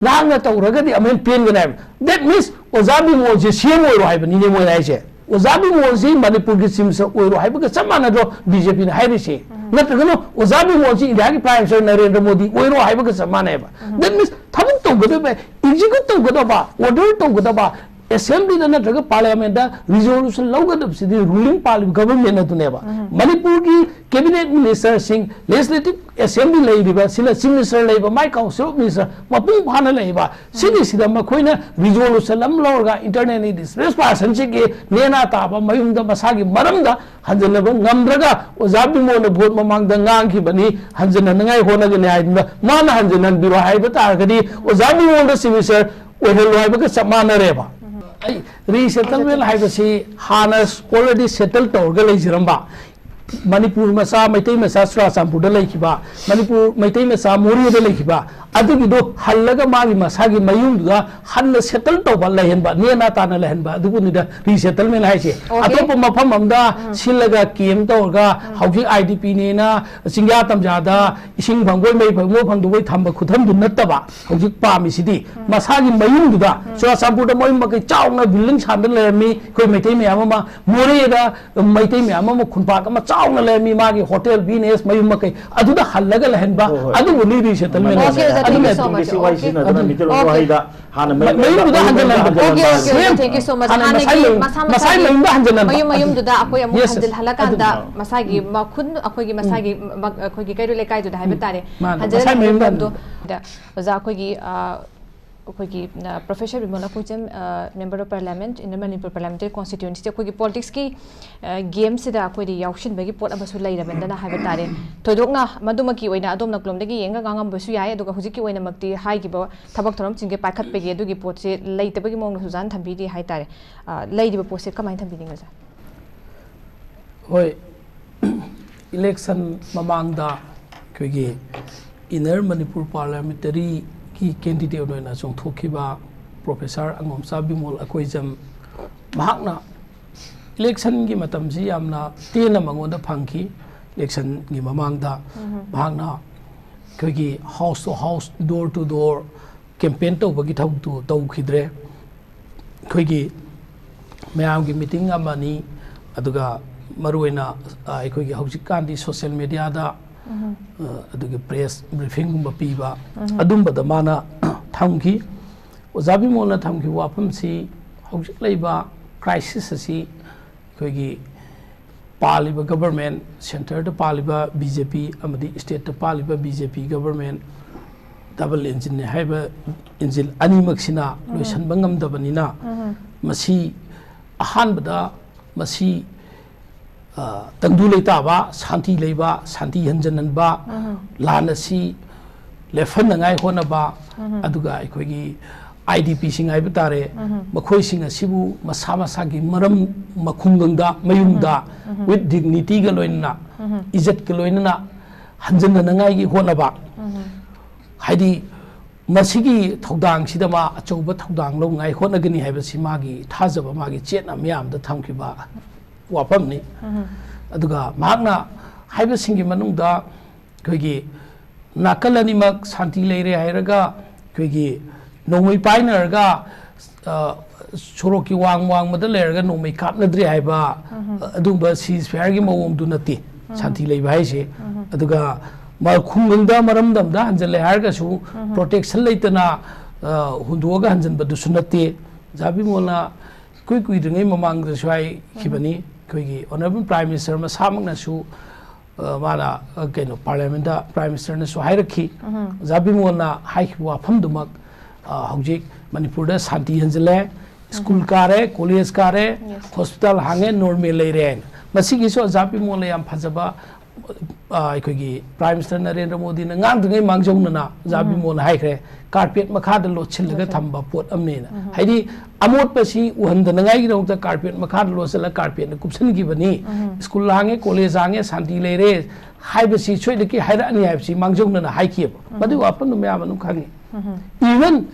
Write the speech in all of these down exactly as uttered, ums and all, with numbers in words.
ꯉꯥꯡꯅ ꯇꯧꯔꯒꯗꯤ ꯑꯃꯨꯛ ꯍꯦꯟꯅ ꯄꯦꯟꯒꯅꯤ ꯍꯥꯏꯕ꯫ That means ꯑꯣꯖꯥ ꯕꯤꯃꯣꯜꯁꯦ ꯁꯤ ꯑꯦꯝ ꯑꯣꯏꯔꯣ ꯍꯥꯏꯕꯅꯤꯅꯦ ꯃꯣꯏꯅ ꯍꯥꯏꯁꯦ꯫ ꯑꯣꯖꯥ ꯕꯤꯃꯣꯜꯁꯤ ꯃꯅꯤꯄꯨꯔꯒꯤ ꯆꯤꯐ ꯃꯤꯅꯤꯁꯇꯔ ꯑꯣꯏꯔꯣ ꯍꯥꯏꯕꯒ ꯆꯞ ꯃꯥꯟꯅꯗ꯭ꯔꯣ ꯕꯤ ꯖꯦ ꯄꯤꯅ ꯍꯥꯏꯔꯤꯁꯦ? ꯅꯠꯇ꯭ꯔꯒꯅ ꯑꯣꯖꯥ ꯕꯤꯃꯣꯜꯁꯤ ꯏꯟꯗꯤꯌꯥꯒꯤ ꯄ꯭ꯔꯥꯏꯝ ꯃꯤꯅꯤꯁꯇꯔ ꯅꯔꯦꯟꯗ꯭ꯔ ꯃꯣꯗꯤ ꯑꯣꯏꯔꯣ ꯍꯥꯏꯕꯒ ꯆꯞ ꯃꯥꯟꯅꯩꯕ꯫ That means ꯊꯕꯛ ꯇꯧꯒꯗꯕ, ꯑꯦꯛꯖꯤꯀ꯭ꯌꯨꯠ ꯇꯧꯒꯗꯕ, ꯑꯣꯔꯗꯔ ꯇꯧꯒꯗꯕ, ꯑꯦꯁꯦꯝꯕ꯭ꯂꯤꯗ ꯅꯠꯇ꯭ꯔꯒ ꯄꯥꯔꯂꯤꯌꯥꯃꯦꯟꯗ ꯔꯤꯖꯣꯂꯨꯁꯟ ꯂꯧꯒꯗꯕꯁꯤꯗꯤ ꯔꯨꯂꯤꯡ ꯄꯥꯔꯂꯤꯌꯥꯃꯦꯟ ꯒꯚꯔꯟꯃꯦꯟ ꯑꯗꯨꯅꯦꯕ꯫ ꯃꯅꯤꯄꯨꯔꯒꯤ ꯀꯦꯕꯤꯅꯦꯠ ꯃꯤꯅꯤꯁꯇꯔꯁꯤꯡ, ꯂꯦꯖꯤꯁꯂꯦꯇꯤꯚ ꯑꯦꯁꯦꯝꯕ꯭ꯂꯤ ꯂꯩꯔꯤꯕ, ꯁꯤꯅ ꯆꯤꯐ ꯃꯤꯅꯤꯁꯇꯔ ꯂꯩꯕ, ꯃꯥꯏ ꯀꯥꯎꯟꯁꯤꯜ ꯑꯣꯐ ꯃꯤꯅꯤꯁꯇꯔ ꯃꯄꯨꯡ ꯐꯥꯅ ꯂꯩꯕ, ꯁꯤꯒꯤꯁꯤꯗ ꯃꯈꯣꯏꯅ ꯔꯤꯖꯣꯂꯨꯁꯟ ꯑꯃ ꯂꯧꯔꯒ ꯏꯟꯇꯔꯅꯦꯜꯂꯤ ꯗꯤꯁꯄ꯭ꯂꯦꯁ ꯄꯥꯔꯁꯟꯁꯤꯡꯒꯤ ꯅꯦꯅꯥ ꯇꯥꯕ ꯃꯌꯨꯝꯗ ꯃꯁꯥꯒꯤ ꯃꯔꯝꯗ ꯍꯟꯖꯟꯅꯕ ꯉꯝꯗ꯭ꯔꯒ ꯑꯣꯖꯥ ꯕꯤꯃꯣꯜꯅ ꯚꯣꯠ ꯃꯃꯥꯡꯗ ꯉꯥꯡꯈꯤꯕꯅꯤ, ꯍꯟꯖꯟꯅꯅꯉꯥꯏ ꯍꯣꯠꯅꯒꯅꯤ ꯍꯥꯏꯗꯨꯅ ꯃꯥꯅ ꯍꯟꯖꯟꯍꯟꯕꯤꯔꯣ ꯍꯥꯏꯕ ꯇꯥꯔꯒꯗꯤ ꯑꯣꯖꯥ ꯕꯤꯃꯣꯜꯗ ꯆꯤꯐ ꯃꯤꯅꯤꯁꯇꯔ ꯑꯣꯏꯍꯜꯂꯣ ꯍꯥꯏꯕꯒ ꯆꯞ ꯃꯥꯟꯅꯔꯦꯕ꯫ ꯑꯩ ꯔꯤꯁꯦꯇꯜꯃꯦꯟ ꯍꯥꯏꯕꯁꯤ ꯍꯥꯟꯅ ꯑꯣꯜꯔꯦꯗꯤ ꯁꯦꯇꯜ ꯇꯧꯔꯒ ꯂꯩꯖꯔꯝꯕ ꯃꯅꯤꯄꯨꯔ ꯃꯆꯥ, ꯃꯩꯇꯩ ꯃꯆꯥ ꯆꯨꯔꯥꯆꯥꯟꯄꯨꯔꯗ ꯂꯩꯈꯤꯕ, ꯃꯅꯤꯄꯨꯔ ꯃꯩꯇꯩ ꯃꯆꯥ ꯃꯣꯔꯦꯗ ꯂꯩꯈꯤꯕ, ꯑꯗꯨꯒꯤꯗꯣ ꯍꯜꯂꯒ ꯃꯥꯒꯤ ꯃꯁꯥꯒꯤ ꯃꯌꯨꯝꯗꯨꯗ ꯍꯟꯅ ꯁꯦꯇꯜ ꯇꯧꯕ, ꯂꯩꯍꯟꯕ, ꯅꯦꯅꯥ ꯇꯥꯅ ꯂꯩꯍꯟꯕ, ꯑꯗꯨꯕꯨꯅꯤꯗ ꯔꯤꯁꯦꯇꯜꯃꯦꯟ ꯍꯥꯏꯁꯦ꯫ Okay. ꯑꯇꯣꯞꯄ ꯃꯐꯝ ꯑꯃꯗ ꯁꯤꯜꯂꯒ ꯀꯦꯝ ꯇꯧꯔꯒ ꯍꯧꯖꯤꯛ ꯑꯥꯏ ꯗꯤ ꯄꯤꯅꯦꯅ ꯆꯤꯡꯌꯥ ꯇꯝꯌꯥꯗ ꯏꯁꯤꯡ ꯐꯪꯕꯣꯏ ꯃꯩ ꯐꯪꯕꯣꯏ ꯐꯪꯗꯕꯣꯏ ꯊꯝꯕ ꯈꯨꯊꯝꯗꯨ ꯅꯠꯇꯕ, ꯍꯧꯖꯤꯛ ꯄꯥꯝꯃꯤꯁꯤꯗꯤ ꯃꯁꯥꯒꯤ ꯃꯌꯨꯝꯗꯨꯗ ꯆꯨꯔꯥꯆꯥꯟꯄꯨꯔꯗ ꯃꯌꯨꯝ ꯃꯀꯩ ꯆꯥꯎꯅ ꯕꯤꯜꯗꯤꯡ ꯁꯥꯗꯅ ꯂꯩꯔꯝꯃꯤ ꯑꯩꯈꯣꯏ ꯃꯩꯇꯩ ꯃꯌꯥꯝ ꯑꯃ, ꯃꯣꯔꯦꯗ ꯃꯩꯇꯩ ꯃꯌꯥꯝ ꯑꯃ ꯈꯨꯟꯄꯥꯛ ꯑꯃ ꯆꯥꯎꯅ ꯂꯩꯔꯝꯃꯤ, ꯃꯥꯒꯤ ꯍꯣꯇꯦꯜ, ꯕꯤꯖꯤꯅꯦꯁ, ꯃꯌꯨꯝ ꯃꯀꯩ ꯑꯗꯨꯗ ꯍꯜꯂꯒ ꯂꯩꯍꯟꯕ, ꯍꯣꯏ, ꯍꯣꯏ꯫ ꯑꯗꯨꯕꯨꯅꯤ ꯔꯤꯁꯦꯇꯜꯃꯦꯟ ꯃꯥꯅꯦ, ꯍꯥꯏꯁꯦ꯫ ꯃꯥꯅꯦ꯫ Okay, sir, thank you ꯑꯗꯨꯅ so much. ꯁꯤ ꯋꯥꯔꯤ Okay. ꯁꯤꯖꯤꯟꯅꯗꯅ Okay. ꯃꯤꯇꯩꯂꯣꯟ ꯋꯥꯍꯩꯗ ꯍꯥꯟꯅ ꯃ-, ꯃꯌꯨꯝꯗ ꯃꯌꯨꯝꯗ ꯍꯟꯖꯤꯜꯍꯟꯕ꯫ ꯍꯟꯖꯤꯜꯍꯟꯕ꯫ Okay, okay, okay, ꯍꯥꯏꯁꯦ꯫ Thank you so much. ꯍꯥꯟꯅ ꯍꯥꯟꯅꯒꯤ ꯃꯁꯥꯏ ꯃꯌꯨꯝ-, ꯃꯁꯥ ꯃꯁꯥꯏ ꯃꯁꯥꯒꯤ ꯃꯌꯨꯝꯗ ꯍꯟꯖꯤꯜꯍꯟꯕ꯫ ꯃꯌꯨꯝ ꯃꯌꯨꯝꯗꯨꯗ ꯑꯩꯈꯣꯏ ꯑꯃꯨꯛ Yes, sir. ꯍꯟꯖꯤꯜꯍꯜꯂꯀꯥꯟꯗ ꯑꯗꯨꯅ꯫ ꯃꯁꯥꯒꯤ ꯃꯈꯨꯟ, ꯑꯩꯈꯣꯏꯒꯤ ꯃꯁꯥꯒꯤ ꯃ-, ꯑꯩꯈꯣꯏꯒꯤ ꯀꯩꯔꯣꯜ ꯂꯩꯀꯥꯏꯗꯨꯗ ꯍꯥꯏꯕ ꯎꯝ꯫ ꯇꯥꯔꯦ꯫ ꯃꯥꯅꯦ, ꯍꯟꯖꯤꯜꯍꯜꯂꯒ ꯃꯁꯥꯏ ꯃꯌꯨꯝꯗ ꯃꯐꯝꯗꯣ꯫ ꯍꯟꯖꯤꯜꯍꯟꯕ꯫ ꯑꯣꯖꯥ, ꯑꯩꯈꯣꯏꯒꯤ, ꯑ, ꯑꯩꯈꯣꯏꯒꯤ, ꯑ, Professor ꯕꯤꯃꯣꯜ ꯑꯀꯣꯏꯖꯝ, ꯑ, Member of Parliament in the Manipur Parliamentary Constituency, ꯑꯩꯈꯣꯏꯒꯤ ꯄꯣꯂꯤꯇꯤꯛꯁꯀꯤ, ꯑ, ꯒꯦꯝꯁꯤꯗ ꯑꯩꯈꯣꯏꯗꯤ ꯌꯥꯎꯁꯤꯟꯕꯒꯤ ꯄꯣꯠ ꯑꯃꯁꯨ ꯂꯩꯔꯕꯅꯤꯅ ꯍꯥꯏꯕ ꯇꯥꯔꯦ꯫ ꯊꯣꯏꯗꯣꯛꯅ ꯃꯗꯨꯃꯛꯀꯤ ꯑꯣꯏꯅ ꯑꯗꯣꯝꯅ ꯀꯂꯣꯝꯗꯒꯤ ꯌꯦꯡꯉꯒ ꯉꯥꯡꯉꯝꯕꯁꯨ ꯌꯥꯏ, ꯑꯗꯨꯒ ꯍꯧꯖꯤꯛꯀꯤ ꯑꯣꯏꯅꯃꯛꯇꯤ ꯍꯥꯏꯈꯤꯕ ꯊꯕꯛ ꯊꯧꯔꯝꯁꯤꯡꯁꯦ ꯄꯥꯏꯈꯠꯄꯒꯤ ꯑꯗꯨꯒꯤ ꯄꯣꯠꯁꯦ ꯂꯩꯇꯕꯒꯤ ꯃꯑꯣꯡꯗꯁꯨ ꯑꯣꯖꯥꯅ ꯊꯝꯕꯤꯔꯤ ꯍꯥꯏ ꯇꯥꯔꯦ꯫ ꯑ, ꯂꯩꯔꯤꯕ ꯄꯣꯠꯁꯦ ꯀꯃꯥꯏꯅ ꯊꯝꯕꯤꯅꯤꯡꯉꯤ, ꯑꯣꯖꯥ? ꯍꯣꯏ, ꯏꯂꯦꯛꯁꯟ ꯃꯃꯥꯡꯗ ꯑꯩꯈꯣꯏꯒꯤ ꯏꯟꯅꯔ ꯃꯅꯤꯄꯨꯔ ꯄꯥꯔꯂꯤꯌꯥꯃꯦꯟꯇꯔꯤꯒꯤ ꯀꯦꯟꯗꯤꯗꯦꯠ ꯑꯣꯏꯅ ꯆꯣꯡꯊꯣꯛꯈꯤꯕ ꯄ꯭ꯔꯣꯐꯦꯁꯔ ꯑꯉꯣꯝꯆꯥ ꯕꯤꯃꯣꯜ ꯑꯀꯣꯏꯖꯝ, ꯃꯍꯥꯛꯅ ꯏꯂꯦꯛꯁꯟꯒꯤ ꯃꯇꯝꯁꯤ ꯌꯥꯝꯅ ꯇꯦꯟꯅ ꯃꯉꯣꯟꯗ ꯐꯪꯈꯤ꯫ ꯏꯂꯦꯛꯁꯟꯒꯤ ꯃꯃꯥꯡꯗ ꯎꯝ꯫ ꯃꯍꯥꯛꯅ ꯑꯩꯈꯣꯏꯒꯤ house to house, door to door, campaign ꯇꯧꯕꯒꯤ ꯊꯕꯛꯇꯨ ꯇꯧꯈꯤꯗ꯭ꯔꯦ꯫ ꯑꯩꯈꯣꯏꯒꯤ ꯃꯌꯥꯝꯒꯤ ꯃꯤꯇꯤꯡ ꯑꯃꯅꯤ, ꯑꯗꯨꯒ ꯃꯔꯨꯑꯣꯏꯅ, ꯑ, ꯑꯩꯈꯣꯏꯒꯤ ꯍꯧꯖꯤꯛꯀꯥꯟꯗꯤ ꯁꯣꯁꯤꯌꯦꯜ ꯃꯦꯗꯤꯌꯥꯗ, ꯑ, ꯑꯗꯨꯒꯤ ꯄ꯭ꯔꯦꯁ ꯕ꯭ꯔꯤꯐꯤꯡꯒꯨꯝꯕ ꯄꯤꯕ, ꯑꯗꯨꯝꯕꯗ ꯃꯥꯅ ꯊꯝꯈꯤ꯫ ꯑꯣꯖꯥ ꯕꯤꯃꯣꯜꯅ ꯊꯝꯈꯤꯕ ꯋꯥꯐꯝꯁꯤ ꯍꯧꯖꯤꯛ ꯂꯩꯕ ꯀ꯭ꯔꯥꯏꯁꯤꯁ ꯑꯁꯤ ꯑꯩꯈꯣꯏꯒꯤ ꯄꯥꯜꯂꯤꯕ ꯒꯕꯔꯃꯦꯟ, ꯁꯦꯟꯇꯔꯗ ꯄꯥꯜꯂꯤꯕ ꯕꯤ ꯖꯦ ꯄꯤ ꯑꯃꯗꯤ ꯁ꯭ꯇꯦꯠꯇ ꯄꯥꯜꯂꯤꯕ ꯕꯤ ꯖꯦ ꯄꯤ ꯒꯕꯔꯃꯦꯟ, ꯗꯕꯜ ꯏꯟꯖꯤꯟꯅꯤ ꯍꯥꯏꯕ ꯏꯟꯖꯤꯟ ꯑꯅꯤꯃꯛꯁꯤꯅ ꯂꯣꯏꯁꯤꯟꯕ ꯉꯝꯗꯕꯅꯤꯅ, ꯃꯁꯤ ꯑꯍꯥꯟꯕꯗ ꯃꯁꯤ, ꯑ, ꯇꯪꯗꯨ ꯂꯩꯇꯥꯕ, ꯁꯥꯟꯇꯤ ꯂꯩꯕ, ꯁꯥꯟꯇꯤ ꯍꯟꯖꯤꯟꯍꯟꯕ, ꯂꯥꯟ ꯑꯁꯤ ꯂꯦꯞꯍꯟꯅꯉꯥꯏ ꯍꯣꯠꯅꯕ, ꯑꯗꯨꯒ ꯑꯩꯈꯣꯏꯒꯤ ꯑꯥꯏ ꯗꯤ ꯄꯤꯁꯤꯡ ꯍꯥꯏꯕ ꯇꯥꯔꯦ, ꯃꯈꯣꯏꯁꯤꯡ ꯑꯁꯤꯕꯨ ꯃꯁꯥ ꯃꯁꯥꯒꯤ ꯃꯔꯝ ꯃꯈꯨꯡꯒꯪꯗ, ꯃꯌꯨꯝꯗ, with dignity-ꯒ ꯂꯣꯏꯅꯅ, ꯏꯖꯠꯀ ꯂꯣꯏꯅꯅ ꯍꯟꯖꯤꯟꯅꯅꯉꯥꯏꯒꯤ ꯍꯣꯠꯅꯕ꯫ ꯍꯥꯏꯗꯤ, ꯃꯁꯤꯒꯤ ꯊꯧꯗꯥꯡꯁꯤꯗ ꯃꯥ ꯑꯆꯧꯕ ꯊꯧꯗꯥꯡ ꯂꯧꯅꯉꯥꯏ ꯍꯣꯠꯅꯒꯅꯤ ꯍꯥꯏꯕꯁꯤ ꯃꯥꯒꯤ ꯊꯥꯖꯕ, ꯃꯥꯒꯤ ꯆꯦꯠꯅ ꯃꯤꯌꯥꯝꯗ ꯊꯝꯈꯤꯕ ꯋꯥꯐꯝꯅꯤ꯫ ꯑꯗꯨꯒ ꯃꯍꯥꯛꯅ ꯍꯥꯏꯕꯁꯤꯡꯒꯤ ꯃꯅꯨꯡꯗ ꯑꯩꯈꯣꯏꯒꯤ ꯅꯥꯀꯜ ꯑꯅꯤꯃꯛ ꯁꯥꯟꯇꯤ ꯂꯩꯔꯦ ꯍꯥꯏꯔꯒ ꯑꯩꯈꯣꯏꯒꯤ ꯅꯣꯡꯃꯩ ꯄꯥꯏꯅꯔꯒ, ꯑ, ꯁꯣꯔꯣꯛꯀꯤ ꯋꯥꯡ ꯋꯥꯡꯃꯗ ꯂꯩꯔꯒ ꯅꯣꯡꯃꯩ ꯀꯥꯞꯅꯗ꯭ꯔꯦ ꯍꯥꯏꯕ, ꯑ, ꯑꯗꯨꯒꯨꯝꯕ ceasefire-ꯒꯤ ꯃꯑꯣꯡꯗꯨ ꯅꯠꯇꯦ ꯁꯥꯟꯇꯤ ꯂꯩꯕ ꯍꯥꯏꯁꯦ꯫ ꯑꯗꯨꯒ ꯃ-, ꯈꯨꯡꯒꯪꯗ ꯃꯔꯝꯗꯝꯗ ꯍꯟꯖꯜꯂꯦ ꯍꯥꯏꯔꯒꯁꯨ protection ꯂꯩꯇꯅ, ꯑ, ꯍꯨꯟꯗꯣꯛꯑꯒ ꯍꯟꯖꯟꯕꯗꯨꯁꯨ ꯅꯠꯇꯦ꯫ ꯑꯣꯖꯥ ꯕꯤꯃꯣꯜꯅ ꯏꯀꯨꯏ ꯀꯨꯏꯗ꯭ꯔꯤꯉꯩ ꯃꯃꯥꯡꯗꯁꯨ ꯍꯥꯏꯈꯤꯕꯅꯤ, ꯑꯩꯈꯣꯏꯒꯤ Honourable Prime Minister ꯃꯁꯥꯃꯛꯅꯁꯨ, ꯑ, ꯃꯥꯅ, ꯑ, ꯀꯩꯅꯣ, Parliament-ꯇ Prime Minister-ꯅꯁꯨ ꯍꯥꯏꯔꯛꯈꯤ꯫ ꯑꯣꯖꯥ ꯕꯤꯃꯣꯜꯅ ꯍꯥꯏꯈꯤꯕ ꯋꯥꯐꯝꯗꯨꯃꯛ, ꯑ, ꯍꯧꯖꯤꯛ ꯃꯅꯤꯄꯨꯔꯗ ꯁꯥꯟꯇꯤ ꯍꯟꯖꯤꯜꯂꯦ, school ꯀꯥꯔꯦ, college ꯀꯥꯔꯦ, hospital ꯍꯥꯡꯉꯦ, normal ꯂꯩꯔꯦ ꯍꯥꯏꯅ꯫ ꯃꯁꯤꯒꯤꯁꯨ ꯑꯣꯖꯥ ꯕꯤꯃꯣꯜꯅ ꯌꯥꯝ ꯐꯖꯕ, ꯑ, ꯑꯩꯈꯣꯏꯒꯤ Prime Minister ꯅꯔꯦꯟꯗ꯭ꯔ ꯃꯣꯗꯤꯅ ꯉꯥꯡꯗ꯭ꯔꯤꯉꯩ ꯃꯥꯡꯖꯧꯅꯅ ꯑꯣꯖꯥ ꯕꯤꯃꯣꯜꯅ ꯍꯥꯏꯈ꯭ꯔꯦ, carpet ꯃꯈꯥꯗ ꯂꯣꯠꯁꯤꯜꯂꯒ ꯊꯝꯕ ꯄꯣꯠ ꯑꯃꯅꯦꯅ꯫ ꯍꯥꯏꯗꯤ, ꯑꯃꯣꯠꯄꯁꯤ ꯎꯍꯟꯗꯅꯉꯥꯏꯒꯤꯗꯃꯛꯇ carpet ꯃꯈꯥꯗ ꯂꯣꯠꯁꯤꯜꯂꯒ carpet-ꯅ ꯀꯨꯞꯁꯤꯟꯈꯤꯕꯅꯤ꯫ School ꯍꯥꯡꯉꯦ, college ꯍꯥꯡꯉꯦ, ꯁꯥꯟꯇꯤ ꯂꯩꯔꯦ ꯍꯥꯏꯕꯁꯤ ꯁꯣꯏꯗꯅꯀꯤ ꯍꯥꯏꯔꯛꯑꯅꯤ ꯍꯥꯏꯕꯁꯤ ꯃꯥꯡꯖꯧꯅꯅ ꯍꯥꯏꯈꯤꯑꯕ꯫ ꯃꯗꯨꯒꯤ ꯋꯥꯐꯝꯗꯨ ꯃꯌꯥꯝ ꯑꯗꯨꯝ ꯈꯪꯉꯤ꯫ Even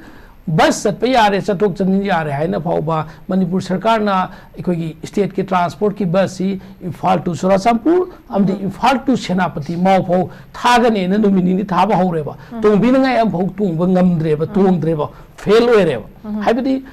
ꯕꯁ ꯆꯠꯄ ꯌꯥꯔꯦ, ꯆꯠꯊꯣꯛ ꯆꯠꯁꯤꯟ ꯌꯥꯔꯦ ꯍꯥꯏꯅ ꯐꯥꯎꯕ ꯃꯅꯤꯄꯨꯔ ꯁꯔꯀꯥꯔꯅ ꯑꯩꯈꯣꯏꯒꯤ ꯁ꯭ꯇꯦꯠꯀꯤ ꯇ꯭ꯔꯥꯟꯁꯄꯣꯔꯠꯀꯤ ꯕꯁꯁꯤ ꯏꯝꯐꯥꯜ to ꯆꯨꯔꯥꯆꯥꯟꯄꯨꯔ ꯑꯃꯗꯤ ꯏꯝꯐꯥꯜ to ꯁꯦꯅꯥꯄꯇꯤ ꯃꯥꯎ ꯐꯥꯎ ꯊꯥꯒꯅꯦꯅ ꯅꯨꯃꯤꯠ ꯅꯤꯅꯤ ꯊꯥꯕ ꯍꯧꯔꯦꯕ꯫ ꯇꯣꯡꯕꯤꯅꯉꯥꯏ ꯑꯃꯐꯥꯎ ꯇꯣꯡꯕ ꯉꯝꯗ꯭ꯔꯦꯕ, ꯇꯣꯡꯗ꯭ꯔꯦꯕ, ꯐꯦꯜ ꯑꯣꯏꯔꯦꯕ꯫ ꯍꯥꯏꯕꯗꯤ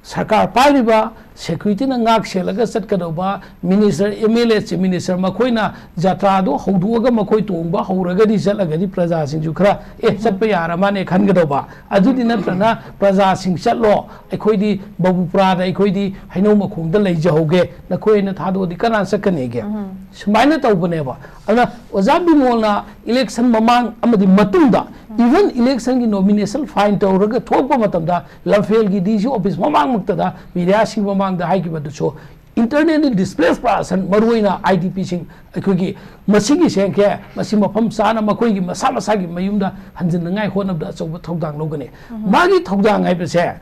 ꯁꯔꯀꯥꯔ ꯄꯥꯏꯔꯤꯕ ꯁꯦꯀ꯭ꯌꯨꯔꯤꯇꯤꯅ ꯉꯥꯛ ꯁꯦꯜꯂꯒ ꯆꯠꯀꯗꯧꯕ minister, M L A, chief minister ꯃꯈꯣꯏꯅ ꯖꯇ꯭ꯔꯥꯗꯣ ꯍꯧꯗꯣꯛꯑꯒ ꯃꯈꯣꯏ ꯇꯣꯡꯕ ꯍꯧꯔꯒꯗꯤ ꯆꯠꯂꯒꯗꯤ ꯄ꯭ꯔꯖꯥꯁꯤꯡꯁꯨ ꯈꯔ, "ꯑꯦ, ꯆꯠꯄ ꯌꯥꯔ ꯃꯥꯅꯦ" ꯈꯟꯒꯗꯧꯕ꯫ ꯑꯗꯨꯗꯤ ꯅꯠꯇ꯭ꯔꯅ ꯄ꯭ꯔꯖꯥꯁꯤꯡ ꯆꯠꯂꯣ, ꯑꯩꯈꯣꯏꯗꯤ ꯕꯕꯨꯄꯨꯔꯥꯗ, ꯑꯩꯈꯣꯏꯗꯤ ꯍꯩꯅꯧ ꯃꯈꯣꯡꯗ ꯂꯩꯖꯍꯧꯒꯦ, ꯅꯈꯣꯏ ꯑꯣꯏꯅ ꯊꯥꯗꯣꯛꯑꯗꯤ ꯀꯅꯥ ꯆꯠꯀꯅꯤꯒꯦ? ꯁꯨꯃꯥꯏꯅ ꯇꯧꯕꯅꯦꯕ꯫ ꯑꯗꯨꯅ ꯑꯣꯖꯥ ꯕꯤꯃꯣꯜꯅ ꯏꯂꯦꯛꯁꯟ ꯃꯃꯥꯡ ꯑꯃꯗꯤ ꯃꯇꯨꯡꯗ, ꯏꯚꯟ ꯏꯂꯦꯛꯁꯟꯒꯤ ꯅꯣꯃꯤꯅꯦꯁꯟ ꯐꯥꯏꯟ ꯇꯧꯔꯒ ꯊꯣꯛꯄ ꯃꯇꯝꯗ ꯂꯝꯐꯦꯜꯒꯤ ꯗꯤ ꯁꯤ ꯑꯣꯐꯤꯁ ꯃꯃꯥꯡꯃꯛꯇꯗ ꯃꯤꯗꯤꯌꯥꯁꯤꯡ ꯃꯃꯥꯡꯗ ꯍꯥꯏꯈꯤꯕꯗꯨꯁꯨ, internally displaced person, ꯃꯔꯨꯑꯣꯏꯅ ꯑꯥꯏ ꯗꯤ ꯄꯤꯁꯤꯡ, ꯑꯩꯈꯣꯏꯒꯤ ꯃꯁꯤꯒꯤ ꯁꯦꯡꯈꯦ, ꯃꯁꯤ ꯃꯐꯝ ꯆꯥꯅ ꯃꯈꯣꯏꯒꯤ ꯃꯁꯥ ꯃꯁꯥꯒꯤ ꯃꯌꯨꯝꯗ ꯍꯟꯖꯤꯟꯅꯉꯥꯏ ꯍꯣꯠꯅꯕꯗ ꯑꯆꯧꯕ ꯊꯧꯗꯥꯡ ꯂꯧꯒꯅꯤ꯫ ꯃꯥꯒꯤ ꯊꯧꯗꯥꯡ ꯍꯥꯏꯕꯁꯦ,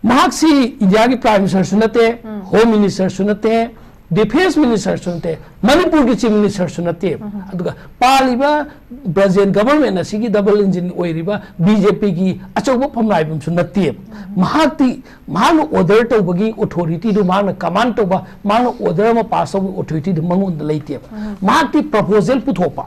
ꯃꯍꯥꯛꯁꯤ ꯏꯟꯗꯤꯌꯥꯒꯤ ꯄ꯭ꯔꯥꯏꯝ ꯃꯤꯅꯤꯁꯇꯔꯁꯨ ꯅꯠꯇꯦ, ꯍꯣꯝ ꯃꯤꯅꯤꯁꯇꯔꯁꯨ ꯅꯠꯇꯦ, ꯗꯤꯐꯦꯟꯁ ꯃꯤꯅꯤꯁꯇꯔꯁꯨ ꯅꯠꯇꯦ, ꯃꯅꯤꯄꯨꯔꯒꯤ ꯆꯤꯐ ꯃꯤꯅꯤꯁꯇꯔꯁꯨ ꯅꯠꯇꯦ꯫ ꯑꯗꯨꯒ ꯄꯥꯜꯂꯤꯕ ꯄ꯭ꯔꯖꯦꯟ ꯒꯚꯔꯟꯃꯦꯟ ꯑꯁꯤꯒꯤ ꯗꯕꯜ ꯏꯟꯖꯤꯟ ꯑꯣꯏꯔꯤꯕ ꯕꯤ ꯖꯦ ꯄꯤꯒꯤ ꯑꯆꯧꯕ ꯐꯝꯅꯥꯏꯕ ꯑꯃꯁꯨ ꯅꯠꯇꯦ꯫ ꯃꯍꯥꯛꯇꯤ, ꯃꯍꯥꯛꯅ ꯑꯣꯔꯗꯔ ꯇꯧꯕꯒꯤ ꯑꯣꯊꯣꯔꯤꯇꯤꯗꯨ, ꯃꯍꯥꯛꯅ ꯀꯃꯥꯟ ꯇꯧꯕ, ꯃꯍꯥꯛꯅ ꯑꯣꯔꯗꯔ ꯑꯃ ꯄꯥꯁ ꯇꯧꯕꯒꯤ ꯑꯣꯊꯣꯔꯤꯇꯤꯗꯨ ꯃꯉꯣꯟꯗ ꯂꯩꯇꯦꯕ꯫ ꯃꯍꯥꯛꯇꯤ ꯄ꯭ꯔꯄꯣꯖꯦꯜ ꯄꯨꯊꯣꯛꯄ,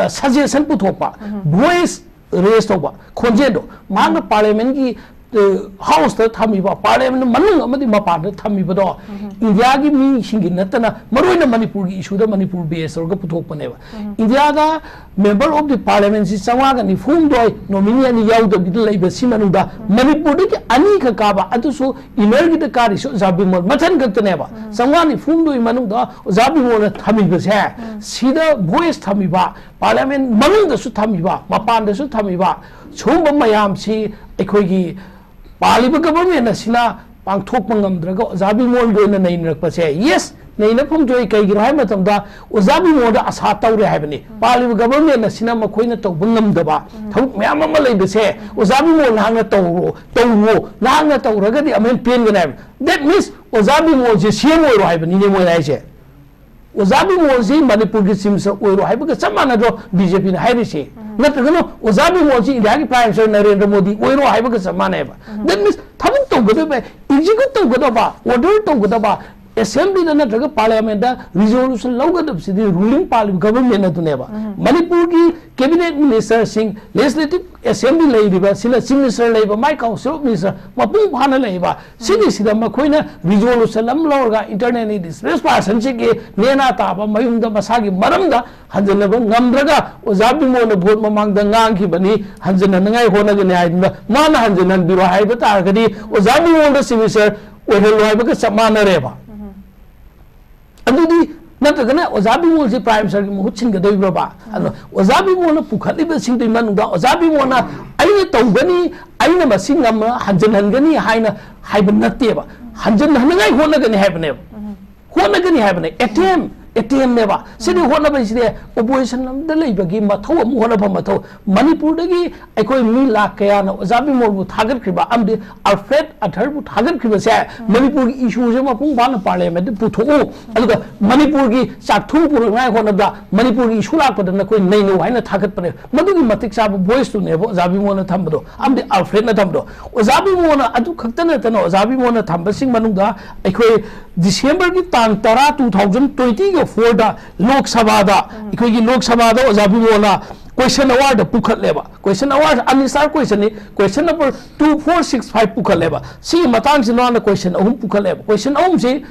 ꯁꯖꯦꯁꯟ ꯄꯨꯊꯣꯛꯄ, ꯚꯣꯏꯁ ꯔꯦꯁ ꯇꯧꯕ, ꯈꯣꯟꯖꯦꯜꯗꯣ ꯃꯍꯥꯛꯅ ꯄꯥꯔꯂꯤꯌꯥꯃꯦꯟꯒꯤ, ꯑ, ꯍꯥꯎꯁꯇ ꯊꯝꯃꯤꯕ, ꯄꯥꯔꯂꯤꯌꯥꯃꯦꯟ ꯃꯅꯨꯡ ꯑꯃꯗꯤ ꯃꯄꯥꯟꯗ ꯊꯝꯃꯤꯕꯗꯣ, ꯏꯟꯗꯤꯌꯥꯒꯤ ꯃꯤꯁꯤꯡꯒꯤ ꯅꯠꯇꯅ ꯃꯔꯨꯑꯣꯏꯅ ꯃꯅꯤꯄꯨꯔꯒꯤ ꯏꯁꯨꯗ ꯃꯅꯤꯄꯨꯔ ꯕꯦꯁ ꯇꯧꯔꯒ ꯄꯨꯊꯣꯛꯄꯅꯦꯕ꯫ ꯏꯟꯗꯤꯌꯥꯗ member of the parliament ꯁꯤ ꯆꯥꯝꯃꯉꯥꯒ ꯅꯤꯐꯨ ꯍꯨꯝꯗꯣꯏ, ꯅꯣꯃꯤꯅꯤ ꯑꯅꯤ ꯌꯥꯎꯗꯕꯤꯗ ꯂꯩꯕꯁꯤ ꯃꯅꯨꯡꯗ ꯃꯅꯤꯄꯨꯔꯗꯒꯤ ꯑꯅꯤꯈꯛ ꯀꯥꯕ, ꯑꯗꯨꯁꯨ inner ꯒꯤꯗ ꯀꯥꯔꯤꯁꯨ ꯑꯣꯖꯥ ꯕꯤꯃꯣꯜ ꯃꯊꯟ ꯈꯛꯇꯅꯦꯕ꯫ ꯆꯥꯝꯃꯉꯥ ꯅꯤꯐꯨ ꯍꯨꯝꯗꯣꯏ ꯃꯅꯨꯡꯗ ꯑꯣꯖꯥ ꯕꯤꯃꯣꯜꯅ ꯊꯝꯃꯤꯕꯁꯦ, ꯁꯤꯗ ꯚꯣꯏꯁ ꯊꯝꯃꯤꯕ, ꯄꯥꯔꯂꯤꯌꯥꯃꯦꯟ ꯃꯅꯨꯡꯗꯁꯨ ꯊꯝꯃꯤꯕ, ꯃꯄꯥꯟꯗꯁꯨ ꯊꯝꯃꯤꯕ, ꯁꯨꯝꯕ ꯃꯌꯥꯝꯁꯤ ꯑꯩꯈꯣꯏꯒꯤ ꯄꯥꯜꯂꯤꯕ ꯒꯚꯔꯟꯃꯦꯟ ꯑꯁꯤꯅ ꯄꯥꯡꯊꯣꯛꯄ ꯉꯝꯗ꯭ꯔꯒ ꯑꯣꯖꯥ ꯕꯤꯃꯣꯜꯒꯤ ꯑꯣꯏꯅ ꯅꯩꯅꯔꯛꯄꯁꯦ, ꯌꯦꯁ, ꯅꯩꯅꯐꯝ ꯊꯣꯛꯏ꯫ ꯀꯩꯒꯤꯅꯣ ꯍꯥꯏꯕ ꯃꯇꯝꯗ ꯑꯣꯖꯥ ꯕꯤꯃꯣꯜꯗ ꯑꯁꯥ ꯇꯧꯔꯦ ꯍꯥꯏꯕꯅꯤ꯫ ꯄꯥꯜꯂꯤꯕ ꯒꯚꯔꯟꯃꯦꯟ ꯑꯁꯤꯅ ꯃꯈꯣꯏꯅ ꯇꯧꯕ ꯉꯝꯗꯕ ꯊꯕꯛ ꯃꯌꯥꯝ ꯑꯃ ꯂꯩꯕꯁꯦ, ꯑꯣꯖꯥ ꯕꯤꯃꯣꯜ ꯅꯍꯥꯛꯅ ꯇꯧꯔꯣ, ꯇꯧꯔꯣ, ꯅꯍꯥꯛꯅ ꯇꯧꯔꯒꯗꯤ ꯑꯃꯨꯛ ꯍꯦꯟꯅ ꯄꯦꯟꯒꯅꯤ ꯍꯥꯏꯕ꯫ That means ꯑꯣꯖꯥ ꯕꯤꯃꯣꯜꯁꯦ ꯁꯤ ꯑꯦꯝ ꯑꯣꯏꯔꯣ ꯍꯥꯏꯕꯅꯤꯅꯦ ꯃꯣꯏꯅ ꯍꯥꯏꯁꯦ꯫ ꯑꯣꯖꯥ ꯕꯤꯃꯣꯜꯁꯤ ꯃꯅꯤꯄꯨꯔꯒꯤ ꯆꯤꯐ ꯃꯤꯅꯤꯁꯇꯔ ꯑꯣꯏꯔꯣ ꯍꯥꯏꯕꯒ ꯆꯞ ꯃꯥꯟꯅꯗ꯭ꯔꯣ ꯕꯤ ꯖꯦ ꯄꯤꯅ ꯍꯥꯏꯔꯤꯁꯤ? ꯅꯠꯇ꯭ꯔꯒꯅ ꯑꯣꯖꯥ ꯕꯤꯃꯣꯜꯁꯤ ꯏꯟꯗꯤꯌꯥꯒꯤ ꯄ꯭ꯔꯥꯏꯝ ꯃꯤꯅꯤꯁꯇꯔ ꯅꯔꯦꯟꯗ꯭ꯔ ꯃꯣꯗꯤ ꯑꯣꯏꯔꯣ ꯍꯥꯏꯕꯒ ꯆꯞ ꯃꯥꯟꯅꯩꯕ꯫ That means ꯊꯕꯛ ꯇꯧꯒꯗꯕ, ꯑꯦꯛꯖꯤꯀ꯭ꯌꯨꯠ ꯇꯧꯒꯗꯕ, ꯑꯣꯔꯗꯔ ꯇꯧꯒꯗꯕ, ꯑꯦꯁꯦꯝꯕ꯭ꯂꯤꯗ ꯅꯠꯇ꯭ꯔꯒ ꯄꯥꯔꯂꯤꯌꯥꯃꯦꯟꯗ ꯔꯤꯖꯣꯂꯨꯁꯟ ꯂꯧꯒꯗꯕꯁꯤꯗꯤ ꯔꯨꯂꯤꯡ ꯄꯥꯔꯂꯤꯌꯥꯃꯦꯟ ꯒꯚꯔꯟꯃꯦꯟ ꯑꯗꯨꯅꯦꯕ꯫ ꯃꯅꯤꯄꯨꯔꯒꯤ ꯀꯦꯕꯤꯅꯦꯠ ꯃꯤꯅꯤꯁꯇꯔꯁꯤꯡ, ꯂꯦꯖꯤꯁꯂꯦꯇꯤꯚ ꯑꯦꯁꯦꯝꯕ꯭ꯂꯤ ꯂꯩꯔꯤꯕ, ꯁꯤꯅ ꯆꯤꯐ ꯃꯤꯅꯤꯁꯇꯔ ꯂꯩꯕ, ꯃꯥꯏ ꯀꯥꯎꯟꯁꯤꯜ ꯑꯣꯐ ꯃꯤꯅꯤꯁꯇꯔ ꯃꯄꯨꯡ ꯐꯥꯅ ꯂꯩꯕ, ꯁꯤꯒꯤꯁꯤꯗ ꯃꯈꯣꯏꯅ ꯔꯤꯖꯣꯂꯨꯁꯟ ꯑꯃ ꯂꯧꯔꯒ ꯏꯟꯇꯔꯅꯦꯜꯂꯤ ꯗꯤꯁꯄ꯭ꯂꯦꯁ ꯄꯥꯔꯁꯟꯁꯤꯡꯒꯤ ꯅꯦꯅꯥ ꯇꯥꯕ ꯃꯌꯨꯝꯗ ꯃꯁꯥꯒꯤ ꯃꯔꯝꯗ ꯍꯟꯖꯤꯟꯅꯕ ꯉꯝꯗ꯭ꯔꯒ ꯑꯣꯖꯥ ꯕꯤꯃꯣꯜꯅ ꯚꯣꯠ ꯃꯃꯥꯡꯗ ꯉꯥꯡꯈꯤꯕꯅꯤ, ꯍꯟꯖꯤꯟꯅꯅꯉꯥꯏ ꯍꯣꯠꯅꯒꯅꯤ ꯍꯥꯏꯗꯨꯅ ꯃꯥꯅ ꯍꯟꯖꯤꯟꯍꯟꯕꯤꯔꯣ ꯍꯥꯏꯕ ꯇꯥꯔꯒꯗꯤ ꯑꯣꯖꯥ ꯕꯤꯃꯣꯜꯗ ꯆꯤꯐ ꯃꯤꯅꯤꯁꯇꯔ ꯑꯣꯏꯍꯜꯂꯣ ꯍꯥꯏꯕꯒ ꯆꯞ ꯃꯥꯟꯅꯔꯦꯕ꯫ ꯑꯗꯨꯗꯤ ꯅꯠꯇ꯭ꯔꯒꯅ ꯑꯣꯖꯥ ꯕꯤꯃꯣꯜꯁꯦ ꯄ꯭ꯔꯥꯏꯝ ꯃꯤꯅꯤꯁꯇꯔꯒꯤ ꯃꯍꯨꯠ ꯁꯤꯟꯒꯗꯧꯔꯤꯕ꯭ꯔꯕ? ꯑꯗꯣ ꯑꯣꯖꯥ ꯕꯤꯃꯣꯜꯅ ꯄꯨꯈꯠꯂꯤꯕꯁꯤꯡꯗꯨꯒꯤ ꯃꯅꯨꯡꯗ ꯑꯣꯖꯥ ꯕꯤꯃꯣꯜꯅ "ꯑꯩꯅ ꯇꯧꯒꯅꯤ, ꯑꯩꯅ ꯃꯁꯤ ꯉꯝꯅ ꯍꯟꯖꯤꯟꯍꯟꯒꯅꯤ" ꯍꯥꯏꯅ ꯍꯥꯏꯕ ꯅꯠꯇꯦꯕ꯫ ꯍꯟꯖꯤꯟꯍꯟꯅꯉꯥꯏ ꯍꯣꯠꯅꯒꯅꯤ ꯍꯥꯏꯕꯅꯦꯕ꯫ ꯍꯣꯠꯅꯒꯅꯤ ꯍꯥꯏꯕꯅꯦ꯫ ꯑꯦꯇꯦꯝ, ꯑꯦꯇꯦꯝꯅꯦꯕ꯫ ꯁꯤꯗꯤ ꯍꯣꯠꯅꯕꯁꯤꯗꯤ ꯑꯣꯄꯣꯖꯤꯁꯟ ꯑꯃꯗ ꯂꯩꯕꯒꯤ ꯃꯊꯧ ꯑꯃ, ꯍꯣꯠꯅꯕ ꯃꯊꯧ꯫ ꯃꯅꯤꯄꯨꯔꯗꯒꯤ ꯑꯩꯈꯣꯏ ꯃꯤ ꯂꯥꯛ ꯀꯌꯥꯅ ꯑꯣꯖꯥ ꯕꯤꯃꯣꯜꯕꯨ ꯊꯥꯒꯠꯈ꯭ꯔꯤꯕ ꯑꯃꯗꯤ ꯑꯜꯐ꯭ꯔꯦꯗ ꯑꯊꯔꯕꯨ ꯊꯥꯒꯠꯈ꯭ꯔꯤꯕꯁꯦ, ꯃꯅꯤꯄꯨꯔꯒꯤ ꯏꯁꯨꯁꯦ ꯃꯄꯨꯡ ꯐꯥꯅ ꯄꯥꯔꯂꯤꯌꯥꯃꯦꯟꯗ ꯄꯨꯊꯣꯛꯎ, ꯑꯗꯨꯒ ꯃꯅꯤꯄꯨꯔꯒꯤ ꯆꯥꯛꯊꯨꯡ ꯄꯨꯔꯛꯅꯉꯥꯏ ꯍꯣꯠꯅꯕꯗ ꯃꯅꯤꯄꯨꯔꯒꯤ ꯏꯁꯨ ꯂꯥꯛꯄꯗ ꯅꯈꯣꯏ ꯅꯩꯅꯧ ꯍꯥꯏꯅ ꯊꯥꯒꯠꯄꯅꯦ꯫ ꯃꯗꯨꯒꯤ ꯃꯇꯤꯛ ꯆꯥꯕ ꯚꯣꯏꯁꯇꯨꯅꯦꯕ ꯑꯣꯖꯥ ꯕꯤꯃꯣꯜꯅ ꯊꯝꯕꯗꯣ, ꯑꯃꯗꯤ ꯑꯜꯐ꯭ꯔꯦꯗꯅ ꯊꯝꯕꯗꯣ꯫ ꯑꯣꯖꯥ ꯕꯤꯃꯣꯜꯅ ꯑꯗꯨ ꯈꯛꯇ ꯅꯠꯇꯅ, ꯑꯣꯖꯥ ꯕꯤꯃꯣꯜꯅ ꯊꯝꯕꯁꯤꯡ ꯃꯅꯨꯡꯗ ꯑꯩꯈꯣꯏ ꯗꯤꯁꯦꯝꯕꯔꯒꯤ ꯇꯥꯡ ꯇꯔꯥ, two thousand twenty fourꯗ ꯂꯣꯛ ꯁꯚꯥꯗ, ꯑꯩꯈꯣꯏꯒꯤ ꯂꯣꯛ ꯁꯚꯥꯗ ꯑꯣꯖꯥ ꯕꯤꯃꯣꯜꯅ ꯀꯣꯏꯁꯟ ꯑꯋꯥꯔꯗ ꯄꯨꯈꯠꯂꯦꯕ꯫ ꯀꯣꯏꯁꯟ ꯑꯋꯥꯔ ꯑꯅꯤ ꯁ꯭ꯇꯥꯔ ꯀꯣꯏꯁꯟꯅꯤ, coin number two four six five ꯄꯨꯈꯠꯂꯦꯕ꯫ ꯁꯤꯒꯤ ꯃꯇꯥꯡꯁꯤꯗ ꯃꯥꯅ ꯀꯣꯏꯁꯟ ꯑꯍꯨꯝ ꯄꯨꯈꯠꯂꯦꯕ꯫ ꯀꯣꯏꯁꯟ ꯑꯍꯨꯝꯁꯤ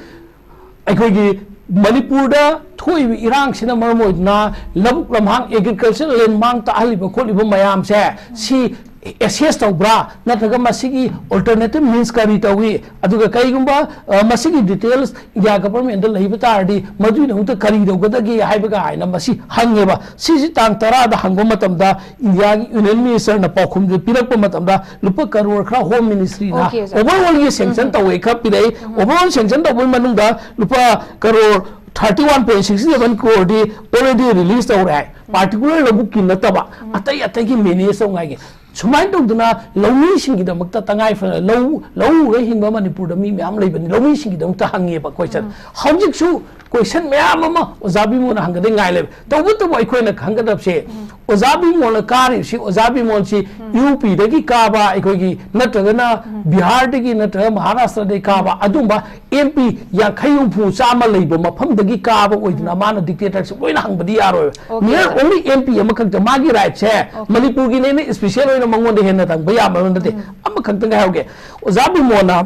ꯑꯩꯈꯣꯏꯒꯤ ꯃꯅꯤꯄꯨꯔꯗ ꯊꯣꯛꯏꯕ ꯏꯔꯥꯡꯁꯤꯅ ꯃꯔꯝ ꯑꯣꯏꯗꯨꯅ ꯂꯧꯕꯨꯛ ꯂꯝꯍꯥꯡ, ꯑꯦꯒ꯭ꯔꯤꯀꯜꯆꯔ ꯂꯦꯟ ꯃꯥꯡ ꯇꯥꯛꯍꯜꯂꯤꯕ ꯈꯣꯠꯂꯤꯕ ꯃꯌꯥꯝꯁꯦ, ꯁꯤ ꯑꯦꯁꯦꯁ ꯇꯧꯕ꯭ꯔꯥ, ꯅꯠꯇ꯭ꯔꯒ ꯃꯁꯤꯒꯤ ꯑꯜꯇꯔꯅꯦꯇꯤꯚ ꯃꯤꯟꯁ ꯀꯔꯤ ꯇꯧꯏ, ꯑꯗꯨꯒ ꯀꯔꯤꯒꯨꯝꯕ, ꯑ, ꯃꯁꯤꯒꯤ ꯗꯤꯇꯦꯜꯁ ꯏꯟꯗꯤꯌꯥ ꯒꯚꯔꯟꯃꯦꯟꯗ ꯂꯩꯕ ꯇꯥꯔꯗꯤ ꯃꯗꯨꯒꯤꯗꯃꯛꯇ ꯀꯔꯤ ꯇꯧꯒꯗꯒꯦ ꯍꯥꯏꯕꯒ ꯍꯥꯏꯅ ꯃꯁꯤ ꯍꯪꯉꯦꯕ꯫ ꯁꯤꯁꯤ ꯇꯥꯡ ꯇꯔꯥꯗ ꯍꯪꯕ ꯃꯇꯝꯗ ꯏꯟꯗꯤꯌꯥꯒꯤ ꯌꯨꯅꯤꯌꯟ ꯃꯤꯅꯤꯁꯇꯔꯅ ꯄꯥꯎꯈꯨꯝꯁꯦ ꯄꯤꯔꯛꯄ ꯃꯇꯝꯗ ꯂꯨꯄꯥ ꯀꯔꯣꯔ ꯈꯔ ꯍꯣꯝ ꯃꯤꯅꯤꯁꯇ꯭ꯔꯤꯅ Okay, sir. ꯑꯣꯚꯔꯑꯣꯜꯒꯤ ꯁꯦꯡꯁꯟ ꯇꯧꯋꯦ ꯈꯔ ꯄꯤꯔꯛꯏ꯫ ꯑꯣꯚꯔꯑꯣꯜ ꯁꯦꯡꯁꯟ ꯇꯧꯕꯒꯤ ꯃꯅꯨꯡꯗ ꯂꯨꯄꯥ crore thirty one point six seven crore ꯗꯤ already release ꯇꯧꯔꯦ ꯍꯥꯏ꯫ ꯄꯥꯔꯇꯤꯀꯨꯂꯔ ꯂꯧꯕꯨꯛꯀꯤ ꯅꯠꯇꯕ, ꯑꯇꯩ ꯑꯇꯩꯒꯤ ꯃꯦꯅꯦꯖ ꯇꯧꯉꯥꯏꯒꯤ꯫ ꯁꯨꯃꯥꯏꯅ ꯇꯧꯗꯅ ꯂꯧꯃꯤꯁꯤꯡꯒꯤꯗꯃꯛꯇ ꯇꯉꯥꯏ ꯐꯗꯅ ꯂꯧ, ꯂꯧ ꯎꯔꯒ ꯍꯤꯡꯕ ꯃꯅꯤꯄꯨꯔꯗ ꯃꯤ ꯃꯌꯥꯝ ꯂꯩꯕꯅꯤ, ꯂꯧꯃꯤꯁꯤꯡꯒꯤꯗꯃꯛꯇ ꯍꯪꯉꯦꯕ ꯀꯣꯏꯁꯟ꯫ ꯍꯧꯖꯤꯛꯁꯨ ꯀꯣꯏꯁꯟ ꯃꯌꯥꯝ ꯑꯃ ꯑꯣꯖꯥ ꯕꯤꯃꯣꯜꯅ ꯍꯪꯒꯗꯤ ꯉꯥꯏ ꯂꯩꯕ꯫ ꯇꯧꯕꯇꯕꯨ ꯑꯩꯈꯣꯏꯅ ꯈꯪꯒꯗꯕꯁꯦ, ꯑꯣꯖꯥ ꯕꯤꯃꯣꯜꯅ ꯀꯥꯔꯤꯕꯁꯤ, ꯑꯣꯖꯥ ꯕꯤꯃꯣꯜꯁꯤ ꯌꯨ ꯄꯤꯗꯒꯤ ꯀꯥꯕ, ꯑꯩꯈꯣꯏꯒꯤ ꯅꯠꯇ꯭ꯔꯒꯅ ꯕꯤꯍꯥꯔꯗꯒꯤ ꯅꯠꯇ꯭ꯔꯒ ꯃꯍꯥꯔꯥꯁꯇ꯭ꯔꯗꯒꯤ ꯀꯥꯕ ꯑꯗꯨꯝꯕ ꯑꯦꯝ ꯄꯤ ꯌꯥꯡꯈꯩ, ꯍꯨꯝꯐꯨ, ꯆꯥꯝꯃ ꯂꯩꯕ ꯃꯐꯝꯗꯒꯤ ꯀꯥꯕ ꯑꯣꯏꯗꯅ ꯃꯥꯅ ꯗꯤꯛꯇꯦꯇꯔꯁꯤꯞ ꯂꯣꯏꯅ ꯍꯪꯕꯗꯤ ꯌꯥꯔꯣꯏꯕ꯫ Okay, ꯃꯤꯌꯔ sir. ꯑꯣꯡꯂꯤ ꯑꯦꯝ ꯄꯤ ꯑꯃꯈꯛꯇ ꯃꯥꯒꯤ ꯔꯥꯏꯠꯁꯦ ꯃꯅꯤꯄꯨꯔꯒꯤꯅꯦꯅ ꯏꯁꯄꯤꯁꯦꯜ ꯑꯣꯏꯅ ꯃꯉꯣꯟꯗ ꯍꯦꯟꯅ ꯇꯝꯕ ꯌꯥꯕ ꯅꯠꯇꯦ꯫ ꯑꯃꯈꯛꯇꯪ ꯍꯥꯏꯍꯧꯒꯦ, ꯑꯣꯖꯥ ꯕꯤꯃꯣꯜꯅ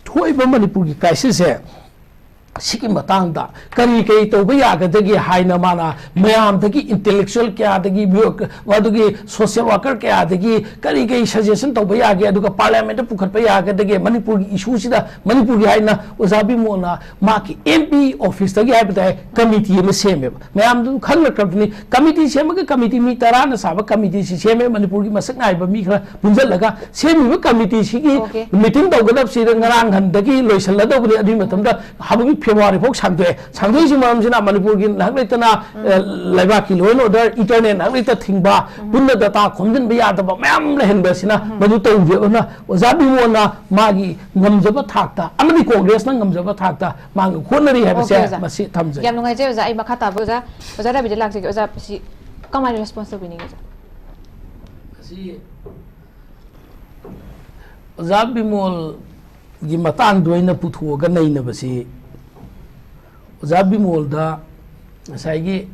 ꯊꯣꯛꯏꯕ ꯃꯅꯤꯄꯨꯔꯒꯤ ꯀ꯭ꯔꯥꯏꯁꯤꯁꯁꯦ ꯁꯤꯒꯤ ꯃꯇꯥꯡꯗ ꯀꯔꯤ ꯀꯔꯤ ꯇꯧꯕ ꯌꯥꯒꯗꯒꯦ ꯍꯥꯏꯅ ꯃꯥꯅ ꯃꯌꯥꯝꯗꯒꯤ, ꯏꯟꯇꯦꯂꯦꯛꯆꯨꯋꯦꯜ ꯀꯌꯥꯗꯒꯤ, ꯃꯗꯨꯒꯤ ꯁꯣꯁꯤꯌꯦꯜ ꯋꯥꯔꯀꯔ ꯀꯌꯥꯗꯒꯤ ꯀꯔꯤ ꯀꯔꯤ ꯁꯖꯦꯁꯟ ꯇꯧꯕ ꯌꯥꯒꯦ, ꯑꯗꯨꯒ ꯄꯥꯔꯂꯤꯌꯥꯃꯦꯟꯠꯇ ꯄꯨꯈꯠꯄ ꯌꯥꯒꯗꯒꯦ, ꯃꯅꯤꯄꯨꯔꯒꯤ ꯏꯁꯨꯁꯤꯗ, ꯃꯅꯤꯄꯨꯔꯒꯤ ꯍꯥꯏꯅ ꯑꯣꯖꯥ ꯕꯤꯃꯣꯜꯅ ꯃꯥꯒꯤ ꯑꯦꯝ ꯄꯤ ꯑꯣꯐꯤꯁꯇꯒꯤ ꯍꯥꯏꯕ ꯇꯥꯏ, ꯀꯃꯤꯇꯤ ꯑꯃ ꯁꯦꯝꯃꯦꯕ꯫ ꯃꯌꯥꯝꯗꯨ ꯈꯪꯅꯈ꯭ꯔꯕꯅꯤ, ꯀꯃꯤꯇꯤ ꯁꯦꯝꯃꯒ ꯀꯃꯤꯇꯤ ꯃꯤ ꯇꯔꯥꯅ ꯁꯥꯕ ꯀꯃꯤꯇꯤꯁꯤ ꯁꯦꯝꯃꯦ, ꯃꯅꯤꯄꯨꯔꯒꯤ ꯃꯁꯛ ꯅꯥꯏꯕ ꯃꯤ ꯈꯔ ꯄꯨꯟꯁꯤꯜꯂꯒ ꯁꯦꯝꯃꯤꯕ ꯀꯃꯤꯇꯤꯁꯤꯒꯤ Okay. ꯃꯤꯇꯤꯡ ꯇꯧꯒꯗꯕꯁꯤꯗ ꯉꯔꯥꯡ ꯍꯟꯗꯒꯤ ꯂꯣꯏꯁꯤꯜꯂꯗꯧꯕꯅꯤ꯫ ꯑꯗꯨꯒꯤ ꯃꯇꯝꯗ ꯍꯧꯖꯤꯛ ꯐꯦꯕ꯭ꯔꯨꯋꯥꯔꯤ ꯐꯥꯎ ꯁꯥꯡꯗꯣꯛꯑꯦ꯫ ꯁꯥꯡꯗꯣꯛꯏꯁꯤ ꯃꯔꯝꯁꯤꯅ ꯃꯅꯤꯄꯨꯔꯒꯤ ꯅꯍꯥꯛ ꯂꯩꯇꯅ, ꯑ, ꯂꯩꯕꯥꯛꯀꯤ law and order, internet ꯅꯍꯥꯛ ꯂꯩꯇ ꯊꯤꯡꯕ, ꯄꯨꯟꯅ data ꯈꯣꯝꯖꯤꯟꯕ ꯌꯥꯗꯕ ꯃꯌꯥꯝ ꯂꯩꯍꯟꯕꯁꯤꯅ ꯃꯗꯨ ꯇꯧꯗꯦ꯫ ꯑꯗꯨꯅ ꯑꯣꯖꯥ ꯕꯤꯃꯣꯜꯅ ꯃꯥꯒꯤ ꯉꯝꯖꯕ ꯊꯥꯛꯇ ꯑꯃꯗꯤ ꯀꯣꯡꯒ꯭ꯔꯦꯁꯅ ꯉꯝꯖꯕ ꯊꯥꯛꯇ ꯃꯥ ꯍꯣꯠꯅꯔꯤ ꯍꯥꯏꯕꯁꯦ Okay, ꯑꯣꯖꯥ꯫ ꯃꯁꯤ ꯊꯝꯖꯒꯦ꯫ ꯌꯥꯝ ꯅꯨꯡꯉꯥꯏꯖꯩ ꯑꯣꯖꯥ꯫ ꯑꯩ ꯃꯈꯥ ꯇꯥꯕ ꯑꯣꯖꯥ, ꯑꯣꯖꯥ ꯔꯕꯤꯗ ꯂꯥꯛꯆꯒꯦ꯫ ꯑꯣꯖꯥ, ꯁꯤ ꯀꯃꯥꯏꯅ ꯔꯦꯁꯄꯣꯟꯁ ꯇꯧꯕꯤꯅꯤꯡꯉꯤ ꯑꯣꯖꯥ? ꯃꯁꯤ ꯑꯣꯖꯥ ꯕꯤꯃꯣꯜꯒꯤ ꯃꯇꯥꯡꯗ ꯑꯣꯏꯅ ꯄꯨꯊꯣꯛꯑꯒ ꯅꯩꯅꯕꯁꯤ, ꯑꯣꯖꯥ ꯕꯤꯃꯣꯜꯗ ꯉꯁꯥꯏꯒꯤ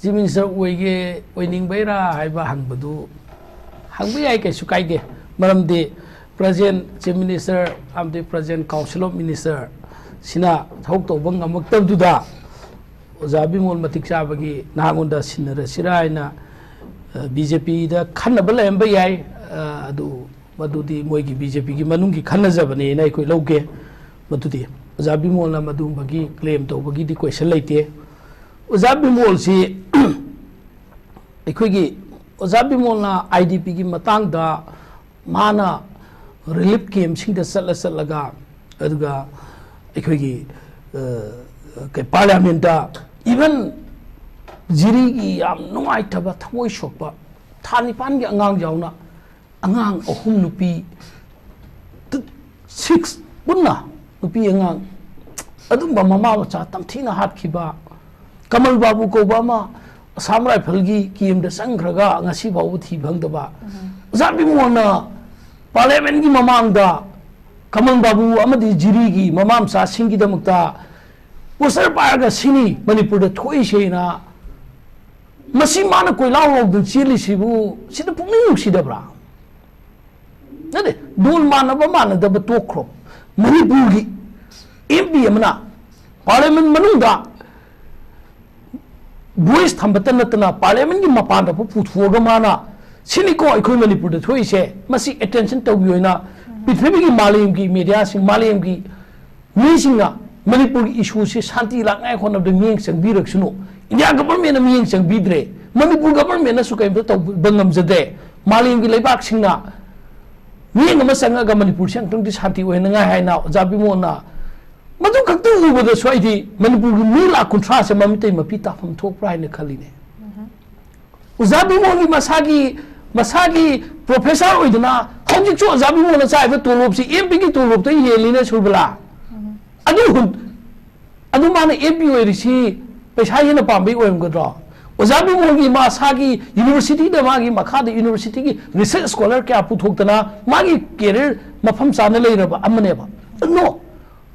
Chief Minister ꯑꯣꯏꯒꯦ, ꯑꯣꯏꯅꯤꯡꯕꯩꯔꯥ ꯍꯥꯏꯕ ꯍꯪꯕꯗꯨ ꯍꯪꯕ ꯌꯥꯏ, ꯀꯩꯁꯨ ꯀꯥꯏꯗꯦ꯫ ꯃꯔꯝꯗꯤ present Chief Minister ꯑꯃꯗꯤ present Council of Minister ꯁꯤꯅ ꯊꯕꯛ ꯇꯧꯕ ꯉꯝꯃꯛꯇꯕꯗꯨꯗ ꯑꯣꯖꯥ ꯕꯤꯃꯣꯜ ꯃꯇꯤꯛ ꯆꯥꯕꯒꯤ ꯅꯍꯥꯛꯉꯣꯟꯗ ꯁꯤꯟꯅꯔꯁꯤꯔꯥ ꯍꯥꯏꯅ, ꯑ, ꯕꯤ ꯖꯦ ꯄꯤꯗ ꯈꯟꯅꯕ ꯂꯩꯔꯝꯕ ꯌꯥꯏ꯫ ꯑ, ꯑꯗꯨ ꯃꯗꯨꯗꯤ ꯃꯣꯏꯒꯤ ꯕꯤ ꯖꯦ ꯄꯤꯒꯤ ꯃꯅꯨꯡꯒꯤ ꯈꯟꯅꯖꯕꯅꯦꯅ ꯑꯩꯈꯣꯏ ꯂꯧꯒꯦ꯫ ꯃꯗꯨꯗꯤ ꯑꯣꯖꯥ ꯕꯤꯃꯣꯜꯅ ꯃꯗꯨꯒꯨꯝꯕꯒꯤ claim ꯇꯧꯕꯒꯤꯗꯤ question ꯂꯩꯇꯦ꯫ ꯑꯣꯖꯥ ꯕꯤꯃꯣꯜꯁꯤ ꯑꯩꯈꯣꯏꯒꯤ ꯑꯣꯖꯥ ꯕꯤꯃꯣꯜꯅ ꯑꯥꯏ ꯗꯤ ꯄꯤꯒꯤ ꯃꯇꯥꯡꯗ ꯃꯥꯅ relief campꯁꯤꯡꯗ ꯆꯠꯂ ꯆꯠꯂꯒ, ꯑꯗꯨꯒ ꯑꯩꯈꯣꯏꯒꯤ, ꯑ, ꯀꯩ, parliamentꯇ, even ꯖꯤꯔꯤꯒꯤ ꯌꯥꯝ ꯅꯨꯡꯉꯥꯏꯇꯕ, ꯊꯃꯣꯏ ꯁꯣꯛꯄ ꯊꯥ ꯅꯤꯄꯥꯟꯒꯤ ꯑꯉꯥꯡ ꯌꯥꯎꯅ ꯑꯉꯥꯡ ꯑꯍꯨꯝ, ꯅꯨꯄꯤ ꯇ-, ꯁꯤꯛꯁ ꯄꯨꯟꯅ, ꯅꯨꯄꯤ ꯑꯉꯥꯡ, ꯑꯗꯨꯝꯕ ꯃꯃꯥ ꯃꯆꯥ ꯇꯝꯊꯤꯅ ꯍꯥꯠꯈꯤꯕ, ꯀꯃꯜ ꯕꯥꯕꯨ ꯀꯧꯕ ꯑꯃ ꯑꯁꯥꯝ ꯔꯥꯏꯐꯜꯒꯤ ꯀꯦꯝꯗ ꯆꯪꯈ꯭ꯔꯒ ꯉꯁꯤ ꯐꯥꯎꯕ ꯊꯤ ꯐꯪꯗꯕ, ꯑꯣꯖꯥ ꯕꯤꯃꯣꯜꯅ ꯄꯥꯔꯂꯤꯌꯥꯃꯦꯟꯒꯤ ꯃꯃꯥꯡꯗ ꯀꯃꯜ ꯕꯥꯕꯨ ꯑꯃꯗꯤ ꯖꯤꯔꯤꯒꯤ ꯃꯃꯥ ꯃꯆꯥꯁꯤꯡꯒꯤꯗꯃꯛꯇ ꯄꯣꯁꯇꯔ ꯄꯥꯏꯔꯒ "ꯁꯤꯅꯤ ꯃꯅꯤꯄꯨꯔꯗ ꯊꯣꯛꯏꯁꯦꯅ", ꯃꯁꯤ ꯃꯥꯅ ꯀꯣꯏꯂꯥꯎ ꯂꯥꯎꯗꯨꯅ ꯆꯦꯜꯂꯤꯁꯤꯕꯨ ꯁꯤꯗ ꯄꯨꯛꯅꯤꯡ ꯅꯨꯡꯁꯤꯗꯕ꯭ꯔꯥ? ꯅꯠꯇꯦ, ꯗꯣꯟ ꯃꯥꯟꯅꯕ ꯃꯥꯟꯅꯗꯕ ꯇꯣꯛꯈ꯭ꯔꯣ꯫ ꯃꯅꯤꯄꯨꯔꯒꯤ ꯑꯦꯝ ꯄꯤ ꯑꯃꯅ ꯄꯥꯔꯂꯤꯌꯥꯃꯦꯟ ꯃꯅꯨꯡꯗ ꯚꯣꯏꯁ ꯊꯝꯕꯇ ꯅꯠꯇꯅ ꯄꯥꯔꯂꯤꯌꯥꯃꯦꯟꯒꯤ ꯃꯄꯥꯟꯗ ꯐꯥꯎ ꯄꯨꯊꯣꯛꯑꯒ ꯃꯥꯅ "ꯁꯤꯅꯤꯀꯣ ꯑꯩꯈꯣꯏ ꯃꯅꯤꯄꯨꯔꯗ ꯊꯣꯛꯏꯁꯦ, ꯃꯁꯤ ꯑꯦꯇꯦꯟꯁꯟ ꯇꯧꯕꯤꯌꯣꯅ" ꯄ꯭ꯔꯤꯊꯤꯕꯤꯒꯤ ꯃꯥꯂꯦꯝꯒꯤ ꯃꯦꯗꯤꯌꯥꯁꯤꯡ, ꯃꯥꯂꯦꯝꯒꯤ ꯃꯤꯁꯤꯡꯅ ꯃꯅꯤꯄꯨꯔꯒꯤ ꯏꯁꯨꯁꯤ ꯁꯥꯟꯇꯤ ꯂꯥꯛꯅꯉꯥꯏ ꯍꯣꯠꯅꯕꯗ ꯃꯤꯠꯌꯦꯡ ꯆꯪꯕꯤꯔꯛꯁꯅꯨ꯫ ꯏꯟꯗꯤꯌꯥ ꯒꯚꯔꯟꯃꯦꯟꯅ ꯃꯤꯠꯌꯦꯡ ꯆꯪꯕꯤꯗ꯭ꯔꯦ, ꯃꯅꯤꯄꯨꯔ ꯒꯚꯔꯟꯃꯦꯟꯅꯁꯨ ꯀꯔꯤꯝꯇ ꯇꯧꯕ ꯉꯝꯖꯗꯦ꯫ ꯃꯥꯂꯦꯝꯒꯤ ꯂꯩꯕꯥꯛꯁꯤꯡꯅ ꯃꯤꯠꯌꯦꯡ ꯑꯃ ꯆꯪꯉꯒ ꯃꯅꯤꯄꯨꯔꯁꯤ ꯑꯃꯨꯛꯇꯪꯗꯤ ꯁꯥꯟꯇꯤ ꯑꯣꯏꯍꯟꯅꯉꯥꯏ ꯍꯥꯏꯅ ꯑꯣꯖꯥ ꯕꯤꯃꯣꯜꯅ ꯃꯗꯨ ꯈꯛꯇ ꯎꯕꯗꯁꯨ ꯑꯩꯗꯤ ꯃꯅꯤꯄꯨꯔꯒꯤ ꯃꯤ ꯂꯥꯈ ꯀꯨꯟꯊ꯭ꯔꯥꯁꯦ ꯃꯃꯤꯇꯩ ꯃꯄꯤ ꯇꯥꯐꯝ ꯊꯣꯛꯄ꯭ꯔꯥ ꯍꯥꯏꯅ ꯈꯜꯂꯤꯅꯦ꯫ ꯑꯣꯖꯥ ꯕꯤꯃꯣꯜꯒꯤ ꯃꯁꯥꯒꯤ, ꯃꯁꯥꯒꯤ ꯄ꯭ꯔꯣꯐꯦꯁꯔ ꯑꯣꯏꯗꯅ ꯍꯧꯖꯤꯛꯁꯨ ꯑꯣꯖꯥ ꯕꯤꯃꯣꯜꯅ ꯆꯥꯏꯕ ꯇꯣꯂꯣꯞꯁꯤ ꯑꯦꯝ ꯄꯤꯒꯤ ꯇꯣꯂꯣꯞꯇ ꯍꯦꯜꯂꯤꯅꯦ ꯁꯨꯔꯕꯂꯥ꯫ ꯑꯗꯨ ꯍꯨꯟ-, ꯑꯗꯨ ꯃꯥꯅ ꯑꯦꯝ ꯄꯤ ꯑꯣꯏꯔꯤꯁꯤ ꯄꯩꯁꯥ ꯍꯦꯟꯅ ꯄꯥꯝꯕꯩ ꯑꯣꯏꯔꯝꯒꯗ꯭ꯔꯣ? ꯑꯣꯖꯥ ꯕꯤꯃꯣꯜꯒꯤ ꯃꯁꯥꯒꯤ ꯌꯨꯅꯤꯚꯔꯁꯤꯇꯤꯗ, ꯃꯥꯒꯤ ꯃꯈꯥꯗ ꯌꯨꯅꯤꯚꯔꯁꯤꯇꯤꯒꯤ ꯔꯤꯁꯔꯆ ꯁ꯭ꯀꯣꯂꯔ ꯀꯌꯥ ꯄꯨꯊꯣꯛꯇꯅ ꯃꯥꯒꯤ ꯀꯦꯔꯤꯌꯔ ꯃꯐꯝ ꯆꯥꯅ ꯂꯩꯔꯕ ꯑꯃꯅꯦꯕ꯫ ꯅꯣ,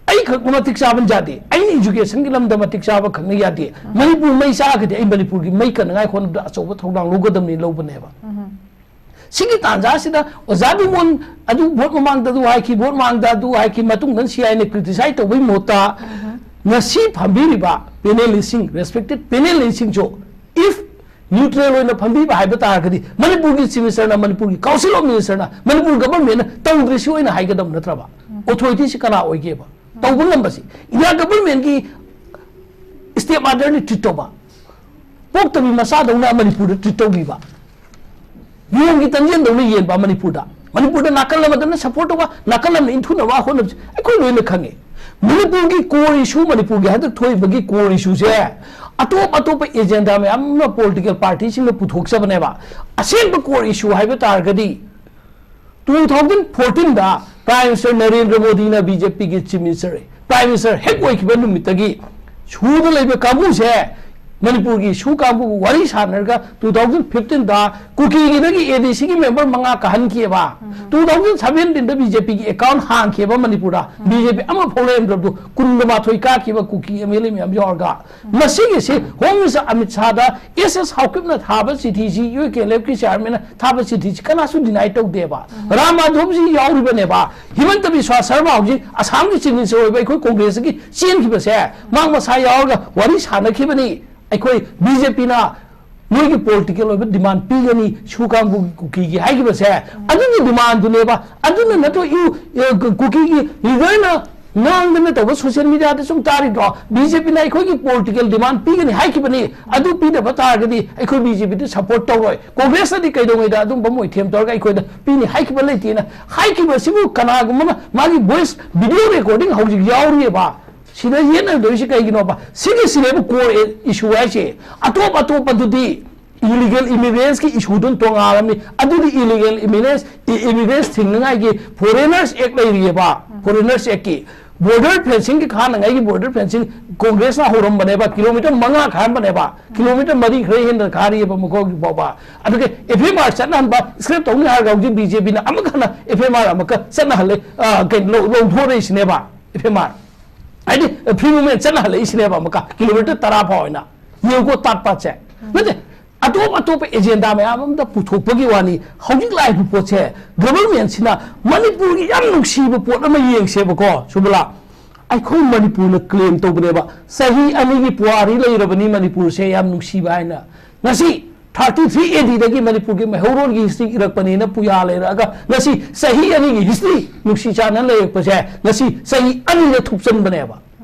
ꯑꯩ ꯈꯛ ꯃꯇꯤꯛ ꯆꯥꯕꯅ ꯌꯥꯗꯦ, ꯑꯩꯅ ꯏꯖꯨꯀꯦꯁꯟꯒꯤ ꯂꯝꯗ ꯃꯇꯤꯛ ꯆꯥꯕ ꯈꯛꯅ ꯌꯥꯗꯦ꯫ ꯃꯅꯤꯄꯨꯔ ꯃꯩ ꯆꯥꯈ꯭ꯔꯗꯤ ꯑꯩ ꯃꯅꯤꯄꯨꯔꯒꯤ ꯃꯩ ꯀꯟꯅꯉꯥꯏ ꯍꯣꯠꯅꯕꯗ ꯑꯆꯧꯕ ꯊꯧꯗꯥꯡ ꯂꯧꯒꯗꯕꯅꯤ ꯂꯧꯕꯅꯦꯕ꯫ ꯁꯤꯒꯤ ꯇꯥꯟꯖꯥꯁꯤꯗ ꯑꯣꯖꯥ ꯕꯤꯃꯣꯜ ꯑꯗꯨ ꯚꯣꯠ ꯃꯃꯥꯡꯗ ꯑꯗꯨ ꯍꯥꯏꯈꯤ, ꯚꯣꯠ ꯃꯃꯥꯡꯗ ꯑꯗꯨ ꯍꯥꯏꯈꯤ, ꯃꯇꯨꯡꯗ ꯁꯤ ꯍꯥꯏꯅ ꯀ꯭ꯔꯤꯇꯤꯁꯥꯏꯖ ꯇꯧꯕꯒꯤ ꯃꯍꯨꯠꯇ ꯉꯁꯤ ꯐꯝꯕꯤꯔꯤꯕ ꯄꯦꯅꯦꯂꯤꯁꯁꯤꯡ, ꯔꯦꯁꯄꯦꯛꯇꯦꯗ ꯄꯦꯅꯦꯂꯤꯁꯁꯤꯡꯁꯨ if neutral ꯑꯣꯏꯅ ꯐꯝꯕꯤꯕ ꯍꯥꯏꯕ ꯇꯥꯔꯒꯗꯤ ꯃꯅꯤꯄꯨꯔꯒꯤ ꯆꯤꯐ ꯃꯤꯅꯤꯁꯇꯔꯅ, ꯃꯅꯤꯄꯨꯔꯒꯤ ꯀꯥꯎꯟꯁꯤꯜ ꯑꯣꯐ ꯃꯤꯅꯤꯁꯇꯔꯅ, ꯃꯅꯤꯄꯨꯔ ꯒꯚꯔꯟꯃꯦꯟꯅ ꯇꯧꯗ꯭ꯔꯤꯁꯤ ꯑꯣꯏꯅ ꯍꯥꯏꯒꯗꯕ ꯅꯠꯇ꯭ꯔꯕ? ꯑꯣꯊꯣꯔꯤꯇꯤꯁꯤ ꯀꯅꯥ ꯑꯣꯏꯒꯦꯕ? ꯇꯧꯕ ꯉꯝꯕꯁꯤ ꯏꯟꯗꯤꯌꯥ ꯒꯚꯔꯟꯃꯦꯟꯒꯤ ꯁ꯭ꯇꯦꯞ ꯃꯥꯗꯔꯅꯤ ꯇ꯭ꯔꯤꯠ ꯇꯧꯕ, ꯄꯣꯛꯇꯕꯤ ꯃꯆꯥꯗꯧꯅ ꯃꯅꯤꯄꯨꯔꯗ ꯇ꯭ꯔꯤꯠ ꯇꯧꯕꯤꯕ, ꯌꯣꯡꯒꯤ ꯇꯟꯖꯦꯟꯗꯧꯅ ꯌꯦꯟꯕ ꯃꯅꯤꯄꯨꯔꯗ꯫ ꯃꯅꯤꯄꯨꯔꯗ ꯅꯥꯀꯜ ꯑꯃꯗꯅ ꯁꯞꯄꯣꯔꯠ ꯇꯧꯕ, ꯅꯥꯀꯜ ꯑꯃꯅ ꯏꯟꯊꯨꯅꯕ ꯍꯣꯠꯅꯕꯁꯦ ꯑꯩꯈꯣꯏ ꯂꯣꯏꯅ ꯈꯪꯉꯦ꯫ ꯃꯅꯤꯄꯨꯔꯒꯤ ꯀꯣꯔ ꯏꯁꯨ, ꯃꯅꯤꯄꯨꯔꯒꯤ ꯍꯟꯗꯛ ꯊꯣꯛꯏꯕꯒꯤ ꯀꯣꯔ ꯏꯁꯨꯁꯦ ꯑꯇꯣꯞ ꯑꯇꯣꯞꯄ ꯑꯦꯖꯦꯟꯗꯥ ꯃꯌꯥꯝ ꯑꯃ ꯄꯣꯂꯤꯇꯤꯀꯦꯜ ꯄꯥꯔꯇꯤꯁꯤꯡꯅ ꯄꯨꯊꯣꯛꯆꯕꯅꯦꯕ꯫ ꯑꯁꯦꯡꯕ ꯀꯣꯔ ꯏꯁꯨ ꯍꯥꯏꯕ ꯇꯥꯔꯒꯗꯤ ꯇꯨ ꯊꯥꯎꯖꯟ ꯐꯣꯔꯇꯤꯟꯗ Prime Minister ꯅꯔꯦꯟꯗ꯭ꯔ ꯃꯣꯗꯤꯅ ꯕꯤ ꯖꯦ ꯄꯤꯒꯤ Chief Minister, Prime Minister ꯍꯦꯛ ꯑꯣꯏꯈꯤꯕ ꯅꯨꯃꯤꯠꯇꯒꯤ ꯁꯨꯗ ꯂꯩꯕ ꯀꯥꯡꯕꯨꯁꯦ, ꯃꯅꯤꯄꯨꯔꯒꯤ ꯁꯨ ꯀꯥꯡꯕꯨ ꯋꯥꯔꯤ ꯁꯥꯟꯅꯔꯒ ꯇꯨ ꯊꯥꯎꯖꯟ ꯐꯤꯐꯇꯤꯟꯗ ꯀꯨꯀꯤꯒꯤꯗꯒꯤ ꯑꯦ ꯗꯤ ꯁꯤꯒꯤ member ꯃꯉꯥ ꯀꯥꯍꯟꯈꯤꯑꯕ꯫ ꯎꯝ꯫ ꯇꯨ ꯊꯥꯎꯖꯟ ꯁꯚꯦꯟꯇꯤꯟꯗ ꯕꯤ ꯖꯦ ꯄꯤꯒꯤ account ꯍꯥꯡꯈꯤꯑꯕ ꯃꯅꯤꯄꯨꯔꯗ꯫ ꯎꯝ꯫ ꯕꯤ ꯖꯦ ꯄꯤ ꯑꯃꯐꯥꯎ ꯂꯩꯔꯝꯗ꯭ꯔꯕꯗꯨ ꯀꯨꯟꯒ ꯃꯥꯊꯣꯏ ꯀꯥꯈꯤꯕ ꯀꯨꯀꯤ ꯑꯦꯝ ꯑꯦꯜ ꯑꯦ ꯃꯌꯥꯝ ꯌꯥꯎꯔꯒ꯫ ꯎꯝ꯫ ꯃꯁꯤꯒꯤꯁꯤ Home Minister ꯑꯃꯤꯠ ꯁꯥꯍꯗ ꯑꯦꯁ ꯑꯦꯁ ꯍꯥꯎꯀꯤꯞꯅ ꯊꯥꯕ ꯆꯤꯊꯤꯁꯤ, ꯌꯨ ꯑꯦ ꯀꯦ ꯑꯦꯜ ꯑꯦꯐꯀꯤ chairmanꯅ ꯊꯥꯕ ꯆꯤꯊꯤꯁꯤ ꯀꯅꯥꯁꯨ deny ꯇꯧꯗꯦꯕ꯫ ꯎꯝ꯫ ꯔꯥꯝ ꯃꯥꯙꯣꯞꯖꯤ ꯌꯥꯎꯔꯤꯕꯅꯦꯕ꯫ ꯍꯤꯃꯟꯇ ꯕꯤꯁ꯭ꯋꯥ ꯁꯔꯃ ꯍꯧꯖꯤꯛ ꯑꯁꯥꯝꯒꯤ Chief Minister ꯑꯣꯏꯕ ꯑꯩꯈꯣꯏ ꯀꯣꯡꯒ꯭ꯔꯦꯁꯇꯒꯤ ꯆꯦꯟꯈꯤꯕꯁꯦ ꯃꯥ ꯃꯁꯥ ꯌꯥꯎꯔꯒ ꯋꯥꯔꯤ ꯁꯥꯟꯅꯈꯤꯕꯅꯤ꯫ ꯑꯩꯈꯣꯏ ꯕꯤ ꯖꯦ ꯄꯤꯅ ꯅꯣꯏꯒꯤ political ꯑꯣꯏꯕ demand ꯄꯤꯒꯅꯤ ꯁꯨ ꯀꯥꯡꯕꯨꯒꯤ ꯀꯨꯀꯤꯒꯤ ꯍꯥꯏꯈꯤꯕꯁꯦ, ꯑꯗꯨꯒꯤ demandꯗꯨꯅꯦꯕ꯫ ꯑꯗꯨꯅ ꯅꯠꯇ꯭ꯔꯣ ꯏꯎ, ꯑ, ꯀꯨꯀꯤꯒꯤ leaderꯅ ꯉꯥꯡꯗꯅ ꯇꯧꯕ social mediaꯗ ꯁꯨꯝ ꯇꯥꯔꯤꯗ꯭ꯔꯣ? ꯕꯤ ꯖꯦ ꯄꯤꯅ ꯑꯩꯈꯣꯏꯒꯤ political demand ꯄꯤꯒꯅꯤ ꯍꯥꯏꯈꯤꯕꯅꯤ, ꯑꯗꯨ ꯄꯤꯗꯕ ꯇꯥꯔꯒꯗꯤ ꯑꯩꯈꯣꯏ ꯕꯤ ꯖꯦ ꯄꯤꯗ support ꯇꯧꯔꯣꯏ꯫ ꯀꯣꯡꯒ꯭ꯔꯦꯁꯅꯗꯤ ꯀꯩꯗꯧꯉꯩꯗ ꯑꯗꯨꯝꯕ ꯃꯣꯏꯊꯦꯝ ꯇꯧꯔꯒ ꯑꯩꯈꯣꯏꯗ ꯄꯤꯅꯤ ꯍꯥꯏꯈꯤꯕ ꯂꯩꯇꯦꯅ ꯍꯥꯏꯈꯤꯕꯁꯤꯕꯨ ꯀꯅꯥꯒꯨꯝꯕꯅ ꯃꯥꯒꯤ voice video recording ꯍꯧꯖꯤꯛ ꯌꯥꯎꯔꯤꯑꯕ꯫ ꯁꯤꯗ ꯌꯦꯠꯅꯗꯣꯏꯁꯤ ꯀꯩꯒꯤꯅꯣꯕ? ꯁꯤꯒꯤꯁꯤꯅꯦꯕ core issue ꯍꯥꯏꯁꯦ꯫ ꯑꯇꯣꯞ ꯑꯇꯣꯞꯄꯗꯨꯗꯤ illegal immigrants ꯀꯤ issue ꯗꯨꯅ ꯇꯣꯉꯥꯜꯂꯝꯅꯤ꯫ ꯑꯗꯨꯗꯤ illegal immigrants, i-, immigrants ꯊꯤꯡꯅꯉꯥꯏꯒꯤ Foreigners Act ꯂꯩꯔꯤꯑꯕ, Foreigners Act ꯀꯤ꯫ Border fencing ꯒꯤ ꯈꯥꯅꯉꯥꯏꯒꯤ border fencing ꯀꯣꯡꯒ꯭ꯔꯦꯁꯅ ꯍꯧꯔꯝꯕꯅꯦꯕ, kilometre ꯃꯉꯥ ꯈꯥꯔꯝꯕꯅꯦꯕ, kilometre ꯃꯔꯤ ꯈꯔ ꯍꯦꯟꯅ ꯈꯥꯔꯤꯑꯕ ꯃꯈꯣꯏꯒꯤ ꯐꯥꯎꯕ꯫ ꯑꯗꯨꯒ F I R ꯆꯠꯅꯍꯟꯕ, scrap ꯇꯧꯅꯤ ꯍꯥꯏꯔꯒ ꯍꯧꯖꯤꯛ ꯕꯤ ꯖꯦ ꯄꯤꯅ ꯑꯃꯨꯛ ꯍꯟꯅ F I R ꯑꯃꯨꯛꯀ ꯆꯠꯅꯍꯜꯂꯦ, ꯑ, ꯀꯩꯅꯣ, ꯂꯧ-, ꯂꯧꯊꯣꯔꯛꯏꯁꯤꯅꯦꯕ꯫ F I R ꯍꯥꯏꯗꯤ, free movement ꯆꯠꯅꯍꯜꯂꯛꯏꯁꯤꯅꯦꯕ ꯑꯃꯨꯛꯀ, kilometre ꯇꯔꯥ ꯐꯥꯎ ꯑꯣꯏꯅ꯫ ꯌꯦꯡꯉꯨꯀꯣ, ꯇꯥꯠ ꯄꯥꯠꯁꯦ꯫ ꯅꯠꯇꯦ, ꯑꯇꯣꯞ ꯑꯇꯣꯞꯄ agenda ꯃꯌꯥꯝ ꯑꯃꯗ ꯄꯨꯊꯣꯛꯄꯒꯤ ꯋꯥꯅꯤ꯫ ꯍꯧꯖꯤꯛ ꯂꯥꯛꯏꯕ ꯄꯣꯠꯁꯦ, government ꯁꯤꯅ ꯃꯅꯤꯄꯨꯔꯒꯤ ꯌꯥꯝ ꯅꯨꯡꯁꯤꯕ ꯄꯣꯠ ꯑꯃ ꯌꯦꯡꯁꯦꯕꯀꯣ, ꯁꯨꯕꯂꯥ꯫ ꯑꯩꯈꯣꯏ ꯃꯅꯤꯄꯨꯔꯅ claim ꯇꯧꯕꯅꯦꯕ, ꯆꯍꯤ ꯑꯅꯤꯒꯤ ꯄꯨꯋꯥꯔꯤ ꯂꯩꯔꯕꯅꯤ ꯃꯅꯤꯄꯨꯔꯁꯦ ꯌꯥꯝ ꯅꯨꯡꯁꯤꯕ ꯍꯥꯏꯅ꯫ ꯉꯁꯤ thirty three A D ꯗꯒꯤ ꯃꯅꯤꯄꯨꯔꯒꯤ ꯃꯩꯍꯧꯔꯣꯜꯒꯤ history ꯏꯔꯛꯄꯅꯦꯅ ꯄꯨꯌꯥ ꯂꯩꯔꯛꯑꯒ ꯉꯁꯤ ꯆꯍꯤ ꯑꯅꯤꯒꯤ history ꯅꯨꯡꯁꯤ ꯆꯥꯟꯅꯅ ꯂꯩꯔꯛꯄꯁꯦ ꯉꯁꯤ ꯆꯍꯤ ꯑꯅꯤꯗ ꯊꯨꯞꯆꯟꯕꯅꯦꯕ꯫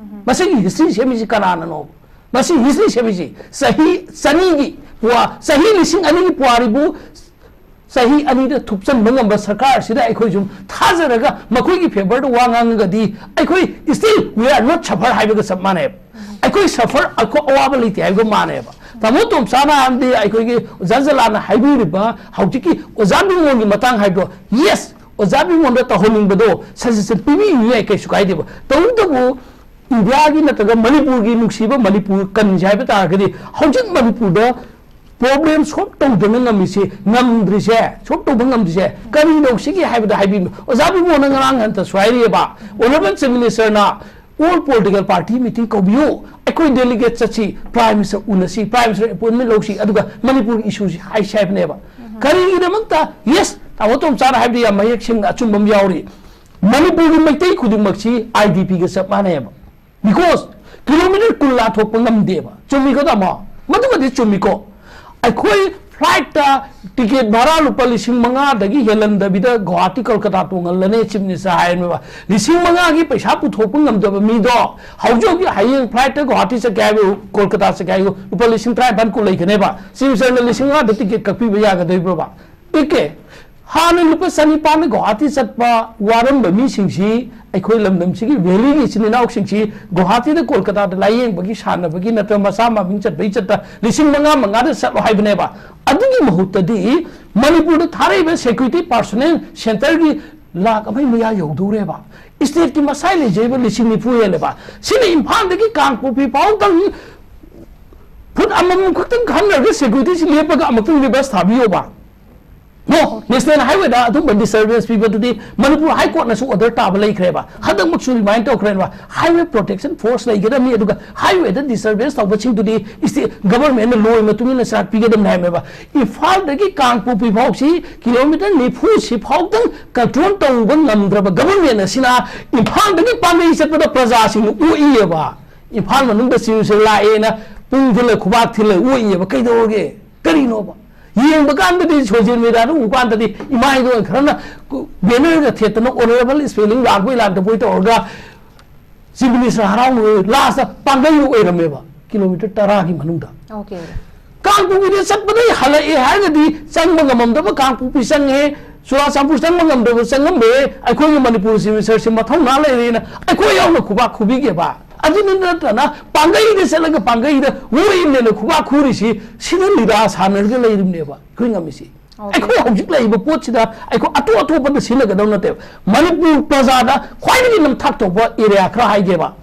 ꯃꯁꯤꯒꯤ history ꯁꯦꯝꯃꯤꯁꯤ ꯀꯅꯥꯅꯅꯣ? ꯃꯁꯤ history ꯁꯦꯝꯃꯤꯁꯤ ꯆꯍꯤ ꯆꯅꯤꯒꯤ ꯄꯨꯋꯥ-, ꯆꯍꯤ ꯂꯤꯁꯤꯡ ꯑꯅꯤꯒꯤ ꯄꯨꯋꯥꯔꯤꯕꯨ ꯆꯍꯤ ꯑꯅꯤꯗ ꯊꯨꯞꯆꯟꯕ ꯉꯝꯕ ꯁꯔꯀꯥꯔ ꯑꯁꯤꯗ ꯑꯩꯈꯣꯏ ꯁꯨꯝ ꯊꯥꯖꯔꯒ ꯃꯈꯣꯏꯒꯤ favour ꯗ ꯋꯥ ꯉꯥꯡꯉꯒꯗꯤ ꯑꯩꯈꯣꯏ still we are not suffer ꯍꯥꯏꯕꯒ ꯆꯞ ꯃꯥꯟꯅꯩꯕ꯫ ꯑꯩꯈꯣꯏ suffer, ꯑꯩꯈꯣꯏ ꯑꯋꯥꯕ ꯂꯩꯇꯦ ꯍꯥꯏꯕꯒ ꯃꯥꯟꯅꯩꯕ꯫ ꯇꯥꯃꯣ ꯇꯣꯝꯆꯥꯅ ꯑꯃꯗꯤ ꯑꯩꯈꯣꯏꯒꯤ ꯑꯣꯖꯥ ꯖꯂꯥꯟꯅ ꯍꯥꯏꯕꯤꯔꯤꯕ ꯍꯧꯖꯤꯛꯀꯤ ꯑꯣꯖꯥ ꯕꯤꯃꯣꯜꯒꯤ ꯃꯇꯥꯡ ꯍꯥꯏꯕꯗꯣ, ꯌꯦꯁ, ꯑꯣꯖꯥ ꯕꯤꯃꯣꯜꯗ ꯇꯧꯍꯟꯅꯤꯡꯕꯗꯣ ꯁꯖꯦꯁꯟ ꯄꯤꯕꯤꯌꯨ ꯌꯥꯏ, ꯀꯩꯁꯨ ꯀꯥꯏꯗꯦꯕ꯫ ꯇꯧꯕꯇꯕꯨ ꯏꯟꯗꯤꯌꯥꯒꯤ ꯅꯠꯇ꯭ꯔꯒ ꯃꯅꯤꯄꯨꯔꯒꯤ, ꯅꯨꯡꯁꯤꯕ ꯃꯅꯤꯄꯨꯔ ꯀꯟꯁꯦ ꯍꯥꯏꯕ ꯇꯥꯔꯒꯗꯤ, ꯍꯧꯖꯤꯛ ꯃꯅꯤꯄꯨꯔꯗ ꯄ꯭ꯔꯣꯕ꯭ꯂꯦꯝ ꯁꯣꯜꯕ ꯇꯧꯗꯅ ꯉꯝꯃꯤꯁꯦ, ꯉꯝꯗ꯭ꯔꯤꯁꯦ, ꯁꯣꯜꯕ ꯇꯧꯕ ꯉꯝꯗ꯭ꯔꯤꯁꯦ ꯀꯔꯤꯅꯣ ꯁꯤꯒꯤ ꯍꯥꯏꯕꯗ ꯍꯥꯏꯕꯤꯌꯨ꯫ ꯑꯣꯖꯥ ꯕꯤꯃꯣꯜꯅ ꯉꯔꯥꯡ ꯍꯟꯇꯁꯨ ꯍꯥꯏꯔꯤꯑꯕ, ꯑꯣꯅꯔꯦꯕꯜ ꯆꯤꯐ ꯃꯤꯅꯤꯁꯇꯔꯅ ꯑꯣꯜ ꯄꯣꯂꯤꯇꯤꯀꯦꯜ ꯄꯥꯔꯇꯤ ꯃꯤꯇꯤꯡ ꯀꯧꯕꯤꯌꯨ, ꯑꯩꯈꯣꯏ ꯗꯦꯂꯤꯒꯦꯠ ꯆꯠꯁꯤ, ꯄ꯭ꯔꯥꯏꯝ ꯃꯤꯅꯤꯁꯇꯔ ꯎꯅꯁꯤ, ꯄ꯭ꯔꯥꯏꯝ ꯃꯤꯅꯤꯁꯇꯔ ꯑꯦꯄꯣꯏꯟꯃꯦꯟ ꯂꯧꯁꯤ, ꯑꯗꯨꯒ ꯃꯅꯤꯄꯨꯔꯒꯤ ꯏꯁꯨꯁꯤ ꯍꯥꯏꯁꯤ ꯍꯥꯏꯕꯅꯦꯕ꯫ ꯀꯔꯤꯒꯤꯗꯃꯛꯇ? ꯌꯦꯁ, ꯇꯥꯃꯣ ꯇꯣꯝꯆꯥꯅ ꯍꯥꯏꯕꯗꯤ ꯌꯥꯝ ꯃꯌꯦꯛ ꯁꯦꯡꯅ ꯑꯆꯨꯝꯕ ꯑꯃ ꯌꯥꯎꯔꯤ꯫ ꯃꯅꯤꯄꯨꯔꯒꯤ ꯃꯩꯇꯩ ꯈꯨꯗꯤꯡꯃꯛꯁꯤ ꯑꯥꯏ ꯗꯤ ꯄꯤꯒ ꯆꯞ ꯃꯥꯟꯅꯩꯕ꯫ ꯕꯤꯀꯣꯁ ꯀꯤꯂꯣꯃꯤꯇꯔ ꯀꯨꯟ ꯂꯥꯟꯊꯣꯛꯄ ꯉꯝꯗꯦꯕ꯫ ꯆꯨꯝꯃꯤꯀꯣ ꯇꯥꯃꯣ? ꯃꯗꯨꯃꯗꯤ ꯆꯨꯝꯃꯤꯀꯣ꯫ ꯑꯩꯈꯣꯏ ꯐ꯭ꯂꯥꯏꯠꯇ ꯇꯤꯀꯦꯠ ꯚꯔꯥ ꯂꯨꯄꯥ ꯂꯤꯁꯤꯡ ꯃꯉꯥꯗꯒꯤ ꯍꯦꯜꯍꯟꯗꯕꯤꯗ ꯒꯨꯋꯥꯍꯥꯇꯤ ꯀꯣꯜꯀꯇꯥ ꯇꯣꯡꯍꯜꯂꯅꯤ ꯆꯤꯐ ꯃꯤꯅꯤꯁꯇꯔ ꯍꯥꯏꯔꯝꯃꯦꯕ꯫ ꯂꯤꯁꯤꯡ ꯃꯉꯥꯒꯤ ꯄꯩꯁꯥ ꯄꯨꯊꯣꯛꯄ ꯉꯝꯗꯕ ꯃꯤꯗꯣ ꯍꯧꯖꯤꯛ ꯍꯧꯖꯤꯛ ꯍꯌꯦꯡ ꯐ꯭ꯂꯥꯏꯠꯇ ꯒꯨꯋꯥꯍꯥꯇꯤ ꯆꯠꯀꯦ ꯍꯥꯏꯕ, ꯀꯣꯜꯀꯇꯥ ꯆꯠꯀꯦ ꯍꯥꯏꯕ ꯂꯨꯄꯥ ꯂꯤꯁꯤꯡ ꯇꯔꯥꯅꯤꯄꯥꯟ ꯀꯨꯟ ꯂꯩꯒꯅꯦꯕ꯫ ꯆꯤꯐ ꯃꯤꯅꯤꯁꯇꯔꯅ ꯂꯤꯁꯤꯡ ꯃꯉꯥꯗ ꯇꯤꯀꯦꯠ ꯀꯛꯄꯤꯕ ꯌꯥꯒꯗꯣꯏꯕ꯭ꯔꯣꯕ? ꯄꯤꯛꯀꯦ꯫ ꯍꯥꯟꯅ ꯂꯨꯄꯥ ꯆꯅꯤꯄꯥꯟꯗ ꯒꯨꯋꯥꯍꯥꯇꯤ ꯆꯠꯄ ꯋꯥꯔꯝꯕ ꯃꯤꯁꯤꯡꯁꯤ ꯑꯩꯈꯣꯏ ꯂꯝꯗꯝꯁꯤꯒꯤ ꯚꯦꯂꯤꯒꯤ ꯏꯆꯤꯟ ꯏꯅꯥꯎꯁꯤꯡꯁꯤ ꯒꯨꯋꯥꯍꯥꯇꯤꯗ ꯀꯣꯜꯀꯇꯥꯗ ꯂꯥꯏꯌꯦꯡꯕꯒꯤ, ꯁꯥꯟꯅꯕꯒꯤ ꯅꯠꯇ꯭ꯔꯒ ꯃꯆꯥ ꯃꯃꯤꯡ ꯆꯠꯄꯒꯤ ꯆꯠꯇ ꯂꯤꯁꯤꯡ ꯃꯉꯥ ꯃꯉꯥꯗ ꯆꯠꯂꯣ ꯍꯥꯏꯕꯅꯦꯕ꯫ ꯑꯗꯨꯒꯤ ꯃꯍꯨꯠꯇꯗꯤ ꯃꯅꯤꯄꯨꯔꯗ ꯊꯥꯔꯛꯏꯕ ꯁꯦꯀ꯭ꯌꯨꯔꯤꯇꯤ ꯄꯥꯔꯁꯣꯅꯦꯜ ꯁꯦꯟꯇꯔꯒꯤ ꯂꯥꯛ ꯑꯃꯒꯤ ꯃꯌꯥ ꯌꯧꯗꯧꯔꯦꯕ꯫ ꯏꯁꯇꯦꯠꯀꯤ ꯃꯁꯥꯏ ꯂꯩꯖꯔꯤꯕ ꯂꯤꯁꯤꯡ ꯅꯤꯐꯨ ꯍꯦꯜꯂꯦꯕ꯫ ꯁꯤꯅ ꯏꯝꯐꯥꯜꯗꯒꯤ ꯀꯥꯡꯄꯣꯛꯄꯤ ꯐꯥꯎꯗꯪ ꯐꯨꯠ ꯑꯃꯃꯝ ꯈꯛꯇꯪ ꯈꯟꯅꯔꯒ ꯁꯦꯀ꯭ꯌꯨꯔꯤꯇꯤꯁꯤ ꯂꯦꯞꯄꯒ ꯑꯃꯨꯛꯇꯪ ꯔꯤꯚꯔꯁ ꯊꯥꯕꯤꯌꯣꯕ꯫ ꯅꯣ, ꯅꯦꯁꯅꯦꯜ ꯍꯥꯏꯋꯦꯗ ꯑꯗꯨꯝꯕ ꯗꯤꯁꯇꯔꯕꯦꯟꯁ ꯄꯤꯕꯗꯨꯗꯤ ꯃꯅꯤꯄꯨꯔ ꯍꯥꯏ ꯀꯣꯔꯠꯅꯁꯨ ꯑꯣꯔꯗꯔ ꯇꯥꯕ ꯂꯩꯈ꯭ꯔꯦꯕ꯫ ꯍꯟꯗꯛꯃꯛꯁꯨ ꯔꯤꯃꯥꯏꯟ ꯇꯧꯈ꯭ꯔꯦꯕ꯫ ꯍꯥꯏꯋꯦ ꯄ꯭ꯔꯣꯇꯦꯛꯁꯟ ꯐꯣꯔꯁ ꯂꯩꯒꯗꯕꯅꯤ, ꯑꯗꯨꯒ ꯍꯥꯏꯋꯦꯗ ꯗꯤꯁꯇꯔꯕꯦꯟꯁ ꯇꯧꯕꯁꯤꯡꯗꯨꯗꯤ ꯏꯁꯇꯦꯠ ꯒꯚꯔꯟꯃꯦꯟꯠꯅ ꯂꯣ ꯃꯇꯨꯡ ꯏꯟꯅ ꯆꯥꯔꯖ ꯄꯤꯒꯗꯕꯅꯤ ꯍꯥꯏꯕꯅꯦꯕ꯫ ꯏꯝꯐꯥꯜꯗꯒꯤ ꯀꯥꯡꯄꯣꯛꯄꯤ ꯐꯥꯎꯁꯤ ꯀꯤꯂꯣꯃꯤꯇꯔ ꯅꯤꯐꯨ ꯁꯤ ꯐꯥꯎꯗꯪ ꯀꯟꯇ꯭ꯔꯣꯜ ꯇꯧꯕ ꯉꯝꯗ꯭ꯔꯕ ꯒꯚꯔꯟꯃꯦꯟꯠ ꯑꯁꯤꯅ ꯏꯝꯐꯥꯜꯗꯒꯤ ꯄꯥꯡꯒꯩ ꯆꯠꯄꯗ ꯄ꯭ꯔꯖꯥꯁꯤꯡꯅ ꯑꯣꯛꯏꯌꯦꯕ꯫ ꯏꯝꯐꯥꯜ ꯃꯅꯨꯡꯗ ꯆꯤꯐ ꯃꯤꯅꯤꯁꯇꯔ ꯂꯥꯛꯑꯦꯅ ꯄꯨꯡ ꯊꯤꯜꯂ ꯈꯨꯕꯥꯛ ꯊꯤꯜꯂ ꯑꯣꯛꯏꯌꯦꯕ꯫ ꯀꯩꯗꯧꯔꯒꯦ? ꯀꯔꯤꯅꯣꯕ? ꯌꯦꯡꯕ ꯀꯥꯟꯗꯗꯤ, ꯁꯣꯁꯤꯌꯦꯜ ꯃꯦꯗꯤꯌꯥꯗ ꯎꯕ ꯀꯥꯟꯗꯗꯤ ꯏꯃꯥ ꯏꯕꯦꯟ ꯈꯔꯅ ꯕꯦꯅꯔꯒ ꯊꯦꯠꯇꯅ ꯑꯣꯅꯔꯦꯕꯜ ꯁ꯭ꯄꯦꯂꯤꯡ ꯂꯥꯛꯄꯣꯏ ꯂꯥꯛꯇꯕꯣꯏ ꯇꯧꯔꯒ ꯆꯤꯐ ꯃꯤꯅꯤꯁꯇꯔ ꯍꯔꯥꯎꯅ ꯂꯥꯁꯇ ꯄꯥꯡꯒꯩ ꯑꯣꯏꯔꯝꯃꯦꯕ, ꯀꯤꯂꯣꯃꯤꯇꯔ ꯇꯔꯥꯒꯤ ꯃꯅꯨꯡꯗ꯫ ꯑꯣꯀꯦ꯫ ꯀꯥꯡꯄꯣꯛꯄꯤꯗ ꯆꯠꯄꯗꯒꯤ ꯍꯜꯂꯛꯑꯦ ꯍꯥꯏꯔꯒꯗꯤ ꯆꯪꯕ ꯉꯝꯃꯝꯗꯕ ꯀꯥꯡꯄꯣꯛꯄꯤ ꯆꯪꯉꯦ, ꯆꯨꯔꯥꯆꯥꯟꯄꯨꯔ ꯆꯪꯕ ꯉꯝꯗꯕ ꯆꯪꯉꯝꯃꯦ, ꯑꯩꯈꯣꯏꯒꯤ ꯃꯅꯤꯄꯨꯔ ꯆꯤꯐ ꯃꯤꯅꯤꯁꯇꯔꯁꯤ ꯃꯊꯧꯅꯥ ꯂꯩꯔꯦꯅ ꯑꯩꯈꯣꯏ ꯌꯥꯎꯅ ꯈꯨꯕꯥꯛ ꯈꯨꯕꯤꯒꯦꯕ꯫ ꯑꯗꯨꯅ ꯅꯠꯇꯅ ꯄꯥꯡꯒꯩꯗ ꯆꯠꯂꯒ ꯄꯥꯡꯒꯩꯗ ꯑꯣꯏꯅꯦꯅ ꯈꯨꯕꯥꯛ ꯈꯨꯔꯤꯁꯤ, ꯁꯤꯗ ꯂꯤꯂꯥ ꯁꯥꯟꯅꯔꯒ ꯂꯩꯔꯤꯕꯅꯦꯕ ꯑꯩꯈꯣꯏ ꯉꯝꯃꯤꯁꯤ꯫ ꯑꯩꯈꯣꯏ ꯍꯧꯖꯤꯛ ꯂꯩꯔꯤꯕ ꯄꯣꯠꯁꯤꯗ ꯑꯩꯈꯣꯏ ꯑꯇꯣꯞ ꯑꯇꯣꯞꯄꯗ ꯁꯤꯖꯤꯟꯅꯒꯗꯧ ꯅꯠꯇꯦꯕ꯫ ꯃꯅꯤꯄꯨꯔ ꯄ꯭ꯔꯖꯥꯗ ꯈ꯭ꯋꯥꯏꯗꯒꯤ ꯅꯝꯊꯥꯛ ꯇꯧꯕ ꯑꯦꯔꯤꯌꯥ ꯈꯔ ꯍꯥꯏꯒꯦꯕ꯫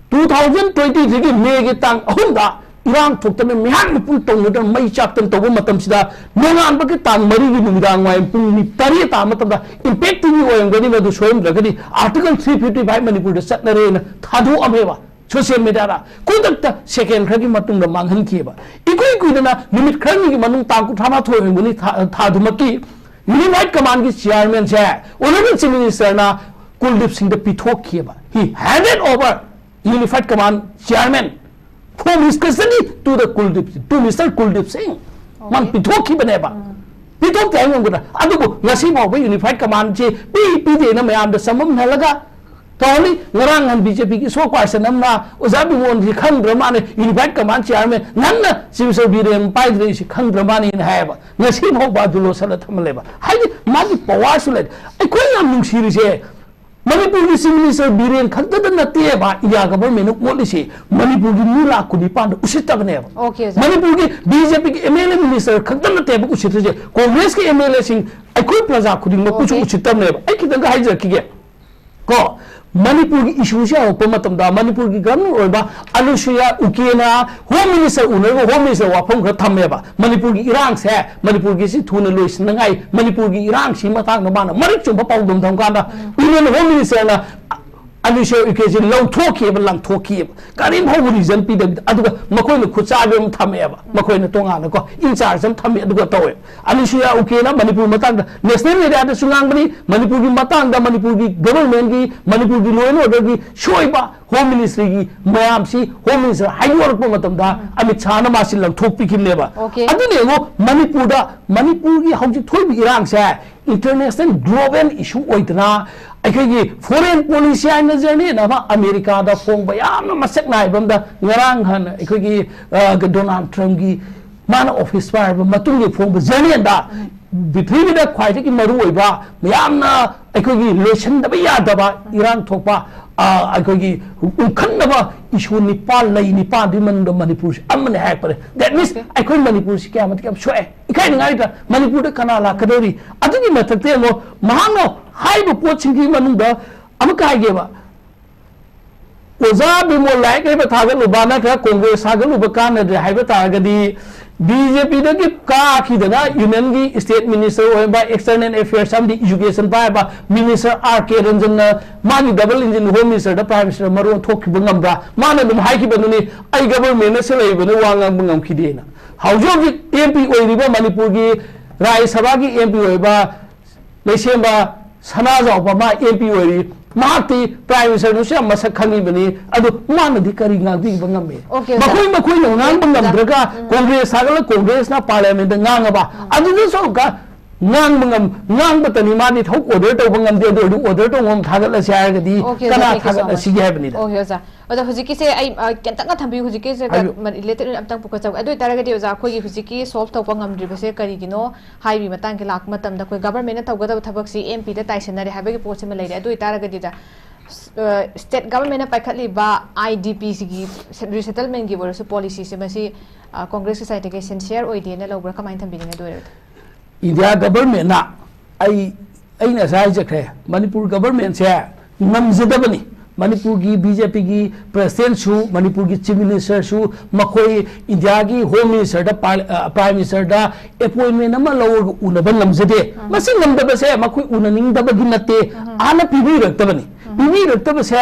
ꯇꯨ ꯊꯥꯎꯖꯟ ꯇ꯭ꯋꯦꯟꯇꯤ ꯊ꯭ꯔꯤꯒꯤ ꯃꯦꯒꯤ ꯇꯥꯡ ꯑꯍꯨꯝꯗ ꯏꯔꯥꯡ ꯊꯣꯛꯇꯅ ꯃꯤꯍꯥꯠ ꯃꯤꯄꯨꯟ ꯇꯧꯅꯗꯅ ꯃꯩ ꯆꯥꯛꯇꯅ ꯇꯧꯕ ꯃꯇꯝꯁꯤꯗ, ꯅꯣꯡꯉꯥꯟꯕꯒꯤ ꯇꯥꯡ ꯃꯔꯤꯒꯤ ꯅꯨꯃꯤꯗꯥꯡ ꯋꯥꯏꯔꯝ ꯄꯨꯡ ꯅꯤ-, ꯇꯔꯦꯠ ꯇꯥꯕ ꯃꯇꯝꯗ ꯏꯝꯄꯦꯛ ꯇꯤꯚꯤ ꯑꯣꯏꯔꯝꯒꯅꯤ, ꯃꯗꯨ ꯁꯣꯏꯔꯝꯗ꯭ꯔꯒꯗꯤ ꯑꯥꯔꯇꯤꯀꯜ ꯊ꯭ꯔꯤ ꯐꯤꯐꯇꯤ ꯐꯥꯏꯚ ꯃꯅꯤꯄꯨꯔꯗ ꯆꯠꯅꯔꯦꯅ ꯊꯥꯗꯣꯛꯑꯝꯃꯦꯕ ꯁꯣꯁꯤꯌꯦꯜ ꯃꯦꯗꯤꯌꯥꯗ꯫ ꯈꯨꯗꯛꯇ ꯁꯦꯀꯦꯟ ꯈꯔꯒꯤ ꯃꯇꯨꯡꯗ ꯃꯥꯡꯍꯟꯈꯤꯑꯕ꯫ ꯏꯀꯨꯏ ꯀꯨꯏꯗꯅ ꯅꯨꯃꯤꯠ ꯈꯔꯅꯤꯒꯤ ꯃꯅꯨꯡ, ꯇꯥꯡ ꯀꯨꯟꯊ꯭ꯔꯥ ꯃꯥꯊꯣꯏ ꯑꯣꯏꯔꯝꯒꯅꯤ ꯊꯥ-, ꯊꯥꯗꯨꯃꯛꯀꯤ, ꯌꯨꯅꯤꯐꯥꯏꯠ ꯀꯃꯥꯟꯒꯤ ꯆꯤꯌꯥꯔꯃꯦꯟꯁꯦ ꯑꯣꯅꯔꯦꯕꯜ ꯆꯤꯐ ꯃꯤꯅꯤꯁꯇꯔꯅ ꯀꯨꯜꯗꯤꯞ ꯁꯤꯡꯗ ꯄꯤꯊꯣꯛꯈꯤꯑꯕ꯫ He handed over unified command chairman from his custody to the Kuldeep, to Mister Kuldeep Singh꯫ ꯃꯥꯅ ꯄꯤꯊꯣꯛꯈꯤꯕꯅꯦꯕ꯫ ꯄꯤꯊꯣꯛꯇꯦ ꯍꯥꯏ ꯉꯝꯒꯗ꯭ꯔꯥ? ꯑꯗꯨꯕꯨ ꯉꯁꯤ ꯐꯥꯎꯕ ꯌꯨꯅꯤꯐꯥꯏꯠ ꯀꯃꯥꯟꯁꯦ ꯄꯤ ꯄꯤꯗꯦꯅ ꯃꯌꯥꯝꯗ ꯆꯃꯝꯅꯍꯜꯂꯒ ꯇꯧꯍꯜꯂꯤ꯫ ꯉꯔꯥꯡ ꯅꯍꯥꯟ ꯕꯤ ꯖꯦ ꯄꯤꯒꯤ ꯏꯁꯄꯣꯛ ꯄꯥꯔꯁꯟ ꯑꯃꯅ ꯑꯣꯖꯥ ꯕꯤꯃꯣꯟꯁꯤ ꯈꯪꯗ꯭ꯔ ꯃꯥꯅꯦ, ꯌꯨꯅꯤꯐꯥꯏꯠ ꯀꯃꯥꯟ ꯆꯤꯌꯥꯔꯃꯦꯟ ꯅꯪꯅ ꯆꯤꯐ ꯃꯤꯅꯤꯁꯇꯔ ꯕꯤꯔꯦꯟ ꯄꯥꯏꯗ꯭ꯔꯤꯁꯤ ꯈꯪꯗ꯭ꯔ ꯃꯥꯅꯦꯅ ꯍꯥꯏꯌꯦꯕ꯫ ꯉꯁꯤ ꯐꯥꯎꯕ ꯑꯗꯨ ꯂꯣꯠꯁꯜꯂ ꯊꯝꯃ ꯂꯩꯕ꯫ ꯍꯥꯏꯗꯤ ꯃꯥꯒꯤ ꯄꯋꯥꯔꯁꯨ ꯂꯩ꯫ ꯑꯩꯈꯣꯏ ꯌꯥꯝ ꯅꯨꯡꯁꯤꯔꯤꯁꯦ ꯃꯅꯤꯄꯨꯔꯒꯤ ꯆꯤꯐ ꯃꯤꯅꯤꯁꯇꯔ ꯕꯤꯔꯦꯟ ꯈꯛꯇꯗ ꯅꯠꯇꯦꯕ ꯏꯟꯗꯤꯌꯥ ꯒꯚꯔꯟꯃꯦꯟꯅ ꯑꯣꯠꯂꯤꯁꯤ, ꯃꯅꯤꯄꯨꯔꯒꯤ ꯃꯤ ꯂꯥꯈ ꯀꯨꯟꯅꯤꯄꯥꯟꯗ ꯎꯁꯤꯠꯇꯕꯅꯦꯕ꯫ Okay, sir. ꯃꯅꯤꯄꯨꯔꯒꯤ ꯕꯤ ꯖꯦ ꯄꯤꯒꯤ ꯑꯦꯝ ꯑꯦꯜ ꯑꯦ ꯃꯤꯅꯤꯁꯇꯔ ꯈꯛꯇ ꯅꯠꯇꯦꯕ ꯎꯁꯤꯠꯇ꯭ꯔꯤꯁꯦ, ꯀꯣꯡꯒ꯭ꯔꯦꯁꯀꯤ ꯑꯦꯝ ꯑꯦꯜ ꯑꯦꯁꯤꯡ, ꯑꯩꯈꯣꯏ ꯄ꯭ꯔꯖꯥ ꯈꯨꯗꯤꯡꯃꯛꯄꯨꯁꯨ Okay. ꯎꯁꯤꯠꯇꯕꯅꯦꯕ꯫ ꯑꯩ ꯈꯤꯇꯪꯒ ꯍꯥꯏꯖꯔꯛꯈꯤꯒꯦ ꯀꯣ꯫ ꯃꯅꯤꯄꯨꯔꯒꯤ ꯏꯁꯨꯁꯦ ꯍꯧꯔꯛꯄ ꯃꯇꯝꯗ ꯃꯅꯤꯄꯨꯔꯒꯤ ꯒꯚꯔꯅꯔ ꯑꯣꯏꯕ ꯑꯅꯨꯁꯨꯌꯥ ꯎꯀꯦꯅ ꯍꯣꯝ ꯃꯤꯅꯤꯁꯇꯔ ꯎꯅꯔꯒ ꯍꯣꯝ ꯃꯤꯅꯤꯁꯇꯔ ꯋꯥꯐꯝ ꯈꯔ ꯊꯝꯃꯦꯕ꯫ ꯃꯅꯤꯄꯨꯔꯒꯤ ꯏꯔꯥꯡꯁꯦ, ꯃꯅꯤꯄꯨꯔꯒꯤꯁꯤ ꯊꯨꯅ ꯂꯣꯏꯁꯤꯟꯅꯉꯥꯏ, ꯃꯅꯤꯄꯨꯔꯒꯤ ꯏꯔꯥꯡꯁꯤ ꯃꯇꯥꯡꯗ ꯃꯥꯅ ꯃꯔꯤꯛ ꯆꯨꯝꯕ ꯄꯥꯎꯗꯝ ꯊꯝ ꯀꯥꯟꯗ ꯌꯨꯅꯤꯌꯟ ꯍꯣꯝ ꯃꯤꯅꯤꯁꯇꯔꯅ ꯑꯅꯨꯁꯨꯌꯥ ꯎꯀꯦꯁꯤ ꯂꯧꯊꯣꯛꯈꯤꯑꯕ, ꯂꯪꯊꯣꯛꯈꯤꯑꯕ꯫ ꯀꯔꯤꯝ ꯍꯧꯕ ꯔꯤꯖꯟ ꯄꯤꯗꯕꯤꯗ꯫ ꯑꯗꯨꯒ ꯃꯈꯣꯏꯅ ꯈꯨꯠꯆꯥꯕꯤ ꯑꯃ ꯊꯝꯃꯛꯑꯦꯕ, ꯃꯈꯣꯏꯅ ꯇꯣꯉꯥꯟꯅꯀꯣ ꯏꯟꯆꯥꯔꯖ ꯑꯃ ꯊꯝꯃꯦ, ꯑꯗꯨꯒ ꯇꯧꯋꯦ꯫ ꯑꯅꯨꯁꯨꯌꯥ ꯎꯀꯦꯅ ꯃꯅꯤꯄꯨꯔ ꯃꯇꯥꯡꯗ ꯅꯦꯁꯅꯦꯜ ꯃꯦꯗꯤꯌꯥꯗꯁꯨ ꯉꯥꯡꯕꯅꯤ, ꯃꯅꯤꯄꯨꯔꯒꯤ ꯃꯇꯥꯡꯗ ꯃꯅꯤꯄꯨꯔꯒꯤ ꯒꯚꯔꯟꯃꯦꯟꯒꯤ, ꯃꯅꯤꯄꯨꯔꯒꯤ ꯂꯣ ꯑꯦꯟ ꯑꯣꯔꯗꯔꯒꯤ ꯁꯣꯏꯕ, ꯍꯣꯝ ꯃꯤꯅꯤꯁꯇ꯭ꯔꯤꯒꯤ ꯃꯌꯥꯝꯁꯤ, ꯍꯣꯝ ꯃꯤꯅꯤꯁꯇꯔ ꯍꯥꯏꯗꯣꯔꯛꯄ ꯃꯇꯝꯗ ꯑꯃꯤꯠ ꯁꯥꯍꯅ ꯃꯥꯁꯤ ꯂꯪꯊꯣꯛꯄꯤꯈꯤꯕꯅꯦꯕ꯫ Okay. ꯑꯗꯨꯅ ꯌꯦꯡꯉꯣ, ꯃꯅꯤꯄꯨꯔꯗ, ꯃꯅꯤꯄꯨꯔꯒꯤ ꯍꯧꯖꯤꯛ ꯊꯣꯛꯏꯕ ꯏꯔꯥꯡꯁꯦ ꯏꯟꯇꯔꯅꯦꯁꯅꯦꯜ ꯒ꯭ꯂꯣꯕꯦꯜ ꯏꯁꯨ ꯑꯣꯏꯗꯅ, ꯑꯩꯈꯣꯏꯒꯤ ꯐꯣꯔꯦꯟ ꯄꯣꯂꯤꯁꯤ ꯍꯥꯏꯅ ꯖꯔꯅꯦꯜ ꯑꯃ ꯑꯃꯦꯔꯤꯀꯥꯗ ꯐꯣꯡꯕ ꯌꯥꯝꯅ ꯃꯁꯛ ꯅꯥꯏꯕ ꯑꯃꯗ, ꯉꯔꯥꯡ ꯍꯥꯟꯅ ꯑꯩꯈꯣꯏꯒꯤ, ꯑ, ꯗꯣꯅꯥꯜꯗ ꯇ꯭ꯔꯝꯞꯀꯤ ꯃꯥꯅ ꯑꯣꯐꯤꯁ ꯄꯥꯏꯔꯕ ꯃꯇꯨꯡꯒꯤ ꯐꯣꯡꯕ ꯖꯔꯅꯦꯜꯗ, ꯄ꯭ꯔꯤꯊꯤꯕꯤꯗ ꯈ꯭ꯋꯥꯏꯗꯒꯤ ꯃꯔꯨꯑꯣꯏꯕ, ꯃꯌꯥꯝꯅ ꯑꯩꯈꯣꯏꯒꯤ ꯂꯣꯏꯁꯤꯟꯗꯕ ꯌꯥꯗꯕ ꯏꯔꯥꯡ ꯊꯣꯛꯄ ꯑꯩꯈꯣꯏꯒꯤ ꯎꯪꯈꯠꯅꯕ ꯏꯁꯨ ꯅꯤꯄꯥꯟ ꯂꯩ, ꯅꯤꯄꯥꯟꯗꯨꯒꯤ ꯃꯅꯨꯡꯗ ꯃꯅꯤꯄꯨꯔꯁꯤ ꯑꯃꯅꯤ ꯍꯥꯏꯔꯛꯄꯅꯦ꯫ That means ꯑꯩꯈꯣꯏ ꯃꯅꯤꯄꯨꯔꯁꯤ ꯀꯌꯥꯃꯇꯤꯛ ꯌꯥꯝ ꯁꯣꯛꯑꯦ꯫ ꯏꯀꯥꯏꯅꯤꯡꯉꯥꯏꯗ ꯃꯅꯤꯄꯨꯔꯗ ꯀꯅꯥ ꯂꯥꯛꯀꯗꯧꯔꯤ? ꯑꯗꯨꯒꯤ ꯃꯊꯛꯇ ꯑꯃꯨꯛ ꯃꯍꯥꯛꯅ ꯍꯥꯏꯔꯤꯕ ꯄꯣꯠꯁꯤꯡꯒꯤ ꯃꯅꯨꯡꯗ ꯑꯃꯨꯛꯀ ꯍꯥꯏꯒꯦꯕ, ꯑꯣꯖꯥ ꯕꯤꯃꯣꯜ ꯂꯥꯏꯔꯤꯛ ꯍꯩꯕ ꯊꯥꯒꯠꯂꯨꯕ ꯅꯠꯇ꯭ꯔꯒ ꯀꯣꯡꯒ꯭ꯔꯦꯁ ꯊꯥꯒꯠꯂꯨꯕ ꯀꯥꯟꯅꯗ꯭ꯔꯦ ꯍꯥꯏꯕ ꯇꯥꯔꯒꯗꯤ, ꯕꯤ ꯖꯦ ꯄꯤꯗꯒꯤ ꯀꯥꯈꯤꯗꯅ ꯌꯨꯅꯤꯌꯟꯒꯤ state minister ꯑꯣꯏꯕ external affairs ꯑꯃꯗꯤ education ꯄꯥꯏꯕ minister ꯑꯥꯔ ꯀꯦ ꯔꯟꯖꯟꯅ ꯃꯥꯒꯤ double engine home ministerꯗ prime minister ꯃꯔꯣꯟ ꯊꯣꯛꯈꯤꯕ ꯉꯝꯕ꯭ꯔꯥ? ꯃꯥꯅ ꯑꯗꯨꯝ ꯍꯥꯏꯈꯤꯕꯗꯨꯅꯤ, "ꯑꯩ governmentꯅ ꯁꯤꯜꯂꯛꯏꯕꯅ ꯋꯥ ꯉꯥꯡꯕ ꯉꯝꯈꯤꯗꯦꯅ"꯫ ꯍꯧꯖꯤꯛ ꯍꯧꯖꯤꯛ M P ꯑꯣꯏꯔꯤꯕ ꯃꯅꯤꯄꯨꯔꯒꯤ ꯔꯥꯖ꯭ꯌ ꯁꯚꯥꯒꯤ M P ꯑꯣꯏꯕ ꯂꯩꯁꯦꯝꯕ ꯁꯅꯥꯖꯥꯎꯕ ꯃꯥ M P ꯑꯣꯏꯔꯤ, ꯃꯍꯥꯛꯇꯤ prime ministerꯅꯁꯨ ꯌꯥꯝ ꯃꯁꯛ ꯈꯪꯉꯤꯕꯅꯤ꯫ ꯑꯗꯨ ꯃꯥꯅꯗꯤ ꯀꯔꯤ ꯉꯥꯡꯕꯤꯕ ꯉꯝꯃꯤ? Okay, ꯑꯣꯖꯥ꯫ ꯃꯈꯣꯏ ꯃꯈꯣꯏꯅ ꯉꯥꯡꯕ ꯑꯣꯖꯥ꯫ ꯉꯝꯗ꯭ꯔꯒ ꯎꯝ꯫ ꯀꯣꯡꯒ꯭ꯔꯦꯁ ꯊꯥꯒꯠꯂ ꯀꯣꯡꯒ꯭ꯔꯦꯁꯅ parliamentꯇ ꯉꯥꯡꯉꯕ, ꯎꯝ꯫ ꯑꯗꯨꯗꯁꯨ ꯑꯃꯨꯛꯀ ꯉꯥꯡꯕ ꯉꯝ-, ꯉꯥꯡꯕꯇꯅꯤ ꯃꯥꯗꯤ ꯊꯕꯛ order ꯇꯧꯕ ꯉꯝꯗꯦ꯫ ꯑꯗꯨ ꯑꯣꯏꯔꯗꯤ order ꯇꯧꯕ ꯑꯃ ꯊꯥꯒꯠꯂꯁꯤ ꯍꯥꯏꯔꯒꯗꯤ Okay, ꯑꯣꯖꯥ, ꯀꯅꯥ thank you so much꯫ ꯊꯥꯒꯠꯂꯁꯤꯒꯦ ꯍꯥꯏꯕꯅꯤꯗ꯫ Okay, ꯑꯣꯖꯥ꯫ ꯑꯗꯣ ꯍꯧꯖꯤꯛꯀꯤꯁꯦ ꯑꯩ, ꯑ, ꯈꯤꯇꯪꯒ ꯊꯝꯕꯤꯌꯨ, ꯍꯧꯖꯤꯛꯀꯤꯁꯦ ꯍꯥꯏꯕꯤꯌꯨ꯫ ꯃ-, related ꯑꯣꯏꯅ ꯑꯝꯇꯪ ꯄꯨꯈꯠꯆꯧꯒꯦ꯫ ꯑꯗꯨ ꯑꯣꯏꯇꯥꯔꯒꯗꯤ ꯑꯣꯖꯥ, ꯑꯩꯈꯣꯏꯒꯤ ꯍꯧꯖꯤꯛꯀꯤ solve ꯇꯧꯕ ꯉꯝꯗ꯭ꯔꯤꯕꯁꯦ ꯀꯔꯤꯒꯤꯅꯣ ꯍꯥꯏꯕꯒꯤ ꯃꯇꯥꯡꯒꯤ ꯂꯥꯛꯄ ꯃꯇꯝꯗ ꯑꯩꯈꯣꯏ governmentꯅ ꯇꯧꯒꯗꯕ ꯊꯕꯛꯁꯤ M Pꯗ ꯇꯥꯏꯁꯟꯅꯔꯦ ꯍꯥꯏꯕꯒꯤ ꯄꯣꯠꯁꯤꯃ ꯂꯩꯔꯦ꯫ ꯑꯗꯨ ꯑꯣꯏꯇꯥꯔꯒꯗꯤ ꯑꯣꯖꯥ, ꯁ-, ꯑ, state governmentꯅ ꯄꯥꯏꯈꯠꯂꯤꯕ I D P ꯁꯤꯒꯤ resettlementꯀꯤ ꯑꯣꯏꯔꯁꯨ policyꯁꯦ ꯃꯁꯤ, ꯑ, ꯀꯣꯡꯒ꯭ꯔꯦꯁꯀꯤ sideꯇꯒꯤ sincere ꯑꯣꯏꯗꯦꯅ ꯂꯧꯕ꯭ꯔꯥ? ꯀꯃꯥꯏꯅ ꯊꯝꯕꯤꯅꯤꯡꯉꯤ ꯑꯗꯨ ꯑꯣꯏꯔꯒꯗꯤ? India governmentꯅ, ꯑꯩ, ꯑꯩꯅ ꯉꯁꯥꯏ ꯍꯥꯏꯖꯈ꯭ꯔꯦ, ꯃꯅꯤꯄꯨꯔ governmentꯁꯦ ꯉꯝꯖꯗꯕꯅꯤ꯫ ꯃꯅꯤꯄꯨꯔꯒꯤ B J Pꯒꯤ presidentꯁꯨ, ꯃꯅꯤꯄꯨꯔꯒꯤ chief ministerꯁꯨ, ꯃꯈꯣꯏ Indiaꯒꯤ home ministerꯗ, ꯄꯥꯔ-, ꯑ, prime ministerꯗ appointment ꯑꯃ ꯂꯧꯔꯒ ꯎꯅꯕ ꯉꯝꯖꯗꯦ꯫ ꯎꯝ꯫ ꯃꯁꯤ ꯉꯝꯗꯕꯁꯦ ꯃꯈꯣꯏ ꯎꯅꯅꯤꯡꯗꯕꯒꯤ ꯅꯠꯇꯦ, ꯎꯝ꯫ ꯑꯥꯅ ꯄꯤꯕꯤꯔꯛꯇꯕꯅꯤ꯫ ꯎꯝ꯫ ꯄꯤꯕꯤꯔꯛꯇꯕꯁꯦ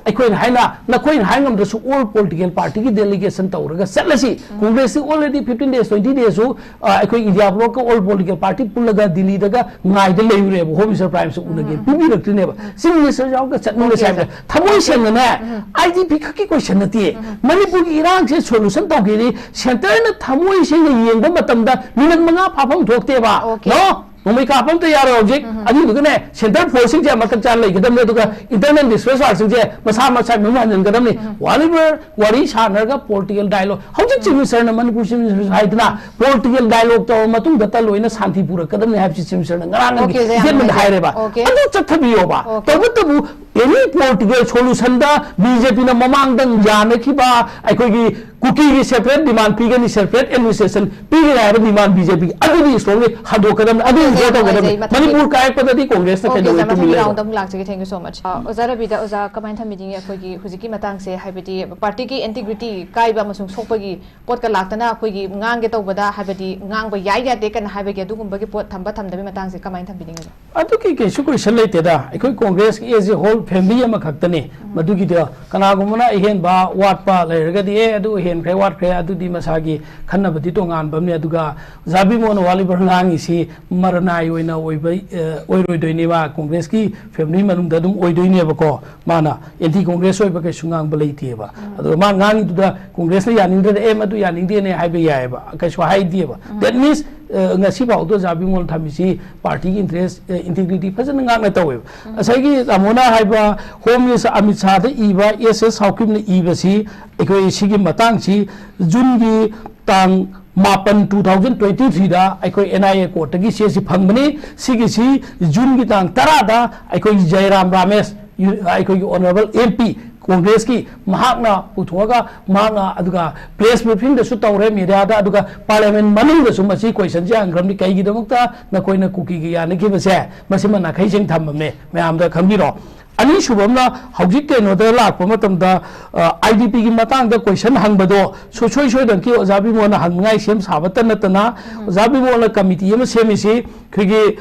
ꯑꯩꯈꯣꯏꯅ ꯍꯥꯏꯅ, ꯅꯈꯣꯏꯅ ꯍꯥꯏ ꯉꯝꯗ꯭ꯔꯁꯨ all political partyꯒꯤ delegation ꯇꯧꯔꯒ ꯆꯠꯂꯁꯤ꯫ ꯎꯝ꯫ ꯀꯣꯡꯒ꯭ꯔꯦꯁꯁꯤ already fifteen days, twenty daysꯁꯨ, ꯑ, ꯑꯩꯈꯣꯏ India blockꯀ all political party ꯄꯨꯜꯂꯒ ꯗꯤꯜꯂꯤꯗꯒ ꯉꯥꯏꯗ ꯂꯩꯔꯨꯔꯦꯕ, home minister prime minister ꯎꯅꯒꯦ꯫ ꯎꯝ꯫ ꯄꯤꯕꯤꯔꯛꯇ꯭ꯔꯤꯅꯦꯕ꯫ Chief minister ꯌꯥꯎꯔꯒ ꯆꯠꯃꯤꯟꯅꯁꯦ Okay, ꯍꯥꯏꯕꯗ sir꯫ ꯊꯃꯣꯏ Okay, sir꯫ ꯁꯦꯡꯅꯅꯦ, um. I D P ꯈꯛꯀꯤ question ꯅꯠꯇꯦ꯫ ꯎꯝ꯫ ꯃꯅꯤꯄꯨꯔꯒꯤ ꯏꯔꯥꯡꯁꯦ solution ꯇꯧꯒꯦꯗꯤ centreꯅ ꯊꯃꯣꯏ ꯁꯦꯡꯅ ꯌꯦꯡꯕ ꯃꯇꯝꯗ minute ꯃꯉꯥ ꯐꯥꯐꯝ ꯊꯣꯛꯇꯦꯕ꯫ Okay꯫ No? ꯅꯣꯡꯃꯩ ꯀꯥꯞꯄ ꯑꯝꯇ ꯌꯥꯔꯣꯏ ꯍꯧꯖꯤꯛ꯫ ꯎꯝ꯫ ꯑꯗꯨꯗꯨꯒꯅꯦ, centre forceꯁꯤꯡꯁꯦ ꯃꯇꯝ ꯆꯥꯅ ꯂꯩꯒꯗꯕꯅꯤ, ꯑꯗꯨꯒ ꯎꯝ꯫ Internal displaced personsꯁꯤꯡꯁꯦ ꯃꯁꯥ ꯃꯁꯥ ꯃꯌꯨꯝ ꯍꯟꯖꯤꯟꯒꯗꯕꯅꯤ꯫ ꯎꯝ꯫ Whatever ꯋꯥꯔꯤ ꯁꯥꯟꯅꯔꯒ political dialogue꯫ ꯍꯧꯖꯤꯛ Chief Ministerꯅ, ꯃꯅꯤꯄꯨꯔ Chief Minister ꯍꯥꯏꯗꯅ, political dialogue ꯇꯧꯔꯕ ꯃꯇꯨꯡꯗꯇ ꯂꯣꯏꯅ ꯁꯥꯟꯇꯤ ꯄꯨꯔꯛꯀꯗꯕꯅꯤ ꯍꯥꯏꯕꯁꯤ Chief Ministerꯅ ꯉꯔꯥꯡ Okay, ꯁꯦ, ꯌꯥꯝ statementꯗ ꯅꯨꯡꯉꯥꯏꯖꯔꯦ꯫ ꯍꯥꯏꯔꯦꯕ꯫ Okay꯫ ꯑꯗꯨ ꯆꯠꯊꯕꯤꯌꯣꯕ꯫ Okay꯫ ꯇꯧꯕꯇꯕꯨ Any political solution ꯗ ꯕꯤ ꯖꯦ ꯄꯤꯅ ꯃꯃꯥꯡꯗ ꯌꯥꯅꯈꯤꯕ ꯑꯩꯈꯣꯏꯒꯤ ꯀꯨꯀꯤꯒꯤ separate demand ꯄꯤꯒꯅꯤ, separate administration ꯄꯤꯒꯅꯤ ꯍꯥꯏꯕ demand ꯕꯤ ꯖꯦ ꯄꯤꯒꯤ, ꯑꯗꯨꯗꯤ strongly ꯍꯟꯗꯣꯛꯀꯗꯕꯅꯤ, ꯑꯗꯨ ꯌꯥꯝ ꯏꯟꯁꯤꯌꯣꯔ ꯇꯧꯒꯗꯕꯅꯤ꯫ ꯅꯨꯡꯉꯥꯏꯖꯩ꯫ ꯃꯊꯪꯒꯤ ꯃꯅꯤꯄꯨꯔ ꯀꯥꯏꯔꯛꯄꯗꯗꯤ ꯀꯣꯡꯒ꯭ꯔꯦꯁꯅ OK, ꯀꯩꯗꯧꯉꯩ ꯑꯣꯖꯥ, ꯇꯨꯃꯤꯟ ꯃꯊꯪꯒꯤ ꯂꯩꯔꯣꯏ꯫ Round ꯑꯃꯨꯛ ꯂꯥꯛꯆꯒꯦ꯫ Thank you so much꯫ ꯑ, ꯑꯣꯖꯥ ꯔꯕꯤꯗ, ꯑꯣꯖꯥ ꯀꯃꯥꯏꯅ ꯊꯝꯕꯤꯅꯤꯡꯉꯤ ꯑꯩꯈꯣꯏꯒꯤ ꯍꯧꯖꯤꯛꯀꯤ ꯃꯇꯥꯡꯁꯦ, ꯍꯥꯏꯕꯗꯤ party ꯒꯤ integrity ꯀꯥꯏꯕ ꯑꯃꯁꯨꯡ ꯁꯣꯛꯄꯒꯤ ꯄꯣꯠꯀ ꯂꯥꯛꯇꯅ ꯑꯩꯈꯣꯏꯒꯤ ꯉꯥꯡꯒꯦ ꯇꯧꯕꯗ, ꯍꯥꯏꯕꯗꯤ ꯉꯥꯡꯕ ꯌꯥꯏ ꯌꯥꯗꯦ ꯀꯅ ꯍꯥꯏꯕꯒꯤ ꯑꯗꯨꯒꯨꯝꯕꯒꯤ ꯄꯣꯠ ꯊꯝꯕ ꯊꯝꯗꯕꯒꯤ ꯃꯇꯥꯡꯁꯦ ꯀꯃꯥꯏꯅ ꯊꯝꯕꯤꯅꯤꯡꯉꯤ? ꯑꯗꯨꯒꯤ ꯀꯩꯁꯨ question ꯂꯩꯇꯦꯗ꯫ ꯑꯩꯈꯣꯏ ꯀꯣꯡꯒ꯭ꯔꯦꯁꯀꯤ as a whole family ꯑꯃꯈꯛꯇꯅꯤ꯫ ꯎꯝ꯫ ꯃꯗꯨꯒꯤꯗꯣ ꯀꯅꯥꯒꯨꯝꯕꯅ ꯑꯍꯦꯟꯕ ꯋꯥꯠꯄ ꯂꯩꯔꯒꯗꯤ, "ꯑꯦ, ꯑꯗꯨ ꯍꯦꯟꯈ꯭ꯔꯦ, ꯋꯥꯠꯈ꯭ꯔꯦ", ꯑꯗꯨꯗꯤ ꯃꯁꯥꯒꯤ ꯈꯟꯅꯕꯗꯤ ꯇꯣꯉꯥꯟꯕ ꯑꯃꯅꯤ꯫ ꯑꯗꯨꯒ ꯑꯣꯖꯥ ꯕꯤꯃꯣꯜꯅ ꯋꯥꯂꯤꯕꯔ ꯉꯥꯡꯉꯤꯁꯤ ꯃꯔꯅꯥꯏ ꯑꯣꯏꯅ ꯑꯣꯏꯕ, ꯑ, ꯑꯣꯏꯔꯣꯏꯗꯣꯏꯅꯦꯕ, ꯀꯣꯡꯒ꯭ꯔꯦꯁꯀꯤ family ꯃꯅꯨꯡꯗ ꯑꯗꯨꯝ ꯑꯣꯏꯗꯣꯏꯅꯦꯕꯀꯣ꯫ ꯃꯥꯅ anti Congress ꯑꯣꯏꯕ ꯀꯩꯁꯨ ꯉꯥꯡꯕ ꯂꯩꯇꯦꯕ꯫ ꯎꯝ꯫ ꯑꯗꯨꯒ ꯃꯥ ꯉꯥꯡꯉꯤꯗꯨꯗ ꯀꯣꯡꯒ꯭ꯔꯦꯁꯅ ꯌꯥꯅꯤꯡꯗ꯭ꯔꯗꯤ, "ꯑꯦ, ꯃꯗꯨ ꯌꯥꯅꯤꯡꯗꯦꯅꯦ" ꯍꯥꯏꯕ ꯌꯥꯏꯑꯕ, ꯀꯩꯁꯨ ꯍꯥꯏꯗꯦꯕ꯫ ꯎꯝ꯫ That means, ꯑ, ꯉꯁꯤ ꯐꯥꯎꯗ ꯑꯣꯖꯥ ꯕꯤꯃꯣꯜ ꯊꯝꯃꯤꯁꯤ party ꯒꯤ interest, ꯑ, integrity ꯐꯖꯅ ꯉꯥꯛꯅ ꯇꯧꯋꯦꯕ꯫ ꯎꯝ꯫ ꯉꯁꯥꯏꯒꯤ ꯇꯥꯃꯣꯅ ꯍꯥꯏꯕ Home Minister ꯑꯃꯤꯠ ꯁꯥꯍꯗ ꯏꯕ, ꯑꯦꯁ ꯑꯦꯁ ꯁꯥꯎꯀꯤꯞꯅ ꯏꯕꯁꯤ, ꯑꯩꯈꯣꯏ ꯁꯤꯒꯤ ꯃꯇꯥꯡꯁꯤ June ꯒꯤ ꯇꯥꯡ ꯃꯥꯄꯟ, two thousand twenty three ꯗ ꯑꯩꯈꯣꯏ N I A court ꯇꯒꯤ ꯆꯦꯁꯤ ꯐꯪꯕꯅꯤ꯫ ꯁꯤꯒꯤꯁꯤ June ꯒꯤ ꯇꯥꯡ ꯇꯔꯥꯗ ꯑꯩꯈꯣꯏ ꯖꯌꯔꯥꯝ ꯔꯥꯃꯦꯁ, ꯌꯨ-, ꯑꯩꯈꯣꯏꯒꯤ honourable M P, ꯀꯣꯡꯒ꯭ꯔꯦꯁꯀꯤ, ꯃꯍꯥꯛꯅ ꯄꯨꯊꯣꯛꯑꯒ, ꯃꯍꯥꯛꯅ ꯑꯗꯨꯒ press briefing ꯗꯁꯨ ꯇꯧꯔꯦ, media ꯗ, ꯑꯗꯨꯒ parliament ꯃꯅꯨꯡꯗꯁꯨ ꯃꯁꯤ question ꯁꯦ ꯍꯪꯈ꯭ꯔꯕꯅꯤ, "ꯀꯩꯒꯤꯗꯃꯛꯇ ꯅꯈꯣꯏꯅ ꯀꯨꯀꯤꯒ ꯌꯥꯅꯈꯤꯕꯁꯦ?" ꯃꯁꯤꯃ ꯅꯥꯈꯩꯁꯤꯡ ꯊꯝꯃꯝꯃꯦ, ꯃꯌꯥꯝꯗ ꯈꯪꯕꯤꯔꯣ꯫ ꯑꯅꯤꯁꯨꯕ ꯑꯃꯅ, ꯍꯧꯖꯤꯛ ꯀꯩꯅꯣꯗ ꯂꯥꯛꯄ ꯃꯇꯝꯗ, ꯑ, I D P ꯒꯤ ꯃꯇꯥꯡꯗ question ꯍꯪꯕꯗꯣ ꯁꯨꯡꯁꯣꯏ ꯁꯣꯏꯗꯅꯀꯤ ꯑꯣꯖꯥ ꯕꯤꯃꯣꯜꯅ ꯍꯪꯅꯤꯡꯉꯥꯏ ꯁꯦꯝ ꯁꯥꯕꯇ ꯅꯠꯇꯅ, ꯎꯝ꯫ ꯑꯣꯖꯥ ꯕꯤꯃꯣꯜꯅ committee ꯑꯃ ꯁꯦꯝꯃꯤꯁꯤ ꯑꯩꯈꯣꯏꯒꯤ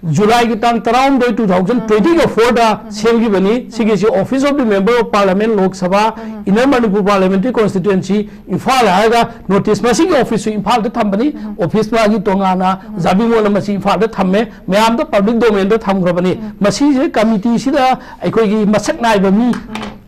July ꯒꯤ ꯇꯥꯡ ꯇꯔꯥꯍꯨꯝꯗꯣꯏ, two thousand twenty four ꯗ ꯎꯝ꯫ ꯁꯦꯝꯈꯤꯕꯅꯤ꯫ ꯎꯝ꯫ ꯁꯤꯒꯤꯁꯤ Office of the Member of Parliament, Lok Sabha, um. Inner Manipur Parliamentary Constituency, Imphal ꯍꯥꯏꯔꯒ notice, ꯃꯁꯤꯒꯤ office ꯁꯨ ꯏꯝꯐꯥꯜꯗ ꯊꯝꯕꯅꯤ꯫ ꯎꯝ꯫ Office ꯃꯥꯒꯤ ꯇꯣꯉꯥꯟꯅ ꯎꯝ꯫ ꯑꯣꯖꯥ ꯕꯤꯃꯣꯜꯅ ꯃꯁꯤ ꯏꯝꯐꯥꯜꯗ ꯊꯝꯃꯦ꯫ ꯃꯌꯥꯝꯗ public domain ꯗ ꯊꯝꯈ꯭ꯔꯕꯅꯤ꯫ ꯎꯝ꯫ ꯃꯁꯤꯁꯦ committee ꯁꯤꯗ ꯑꯩꯈꯣꯏꯒꯤ ꯃꯁꯛ ꯅꯥꯏꯕ ꯃꯤ ꯎꯝ꯫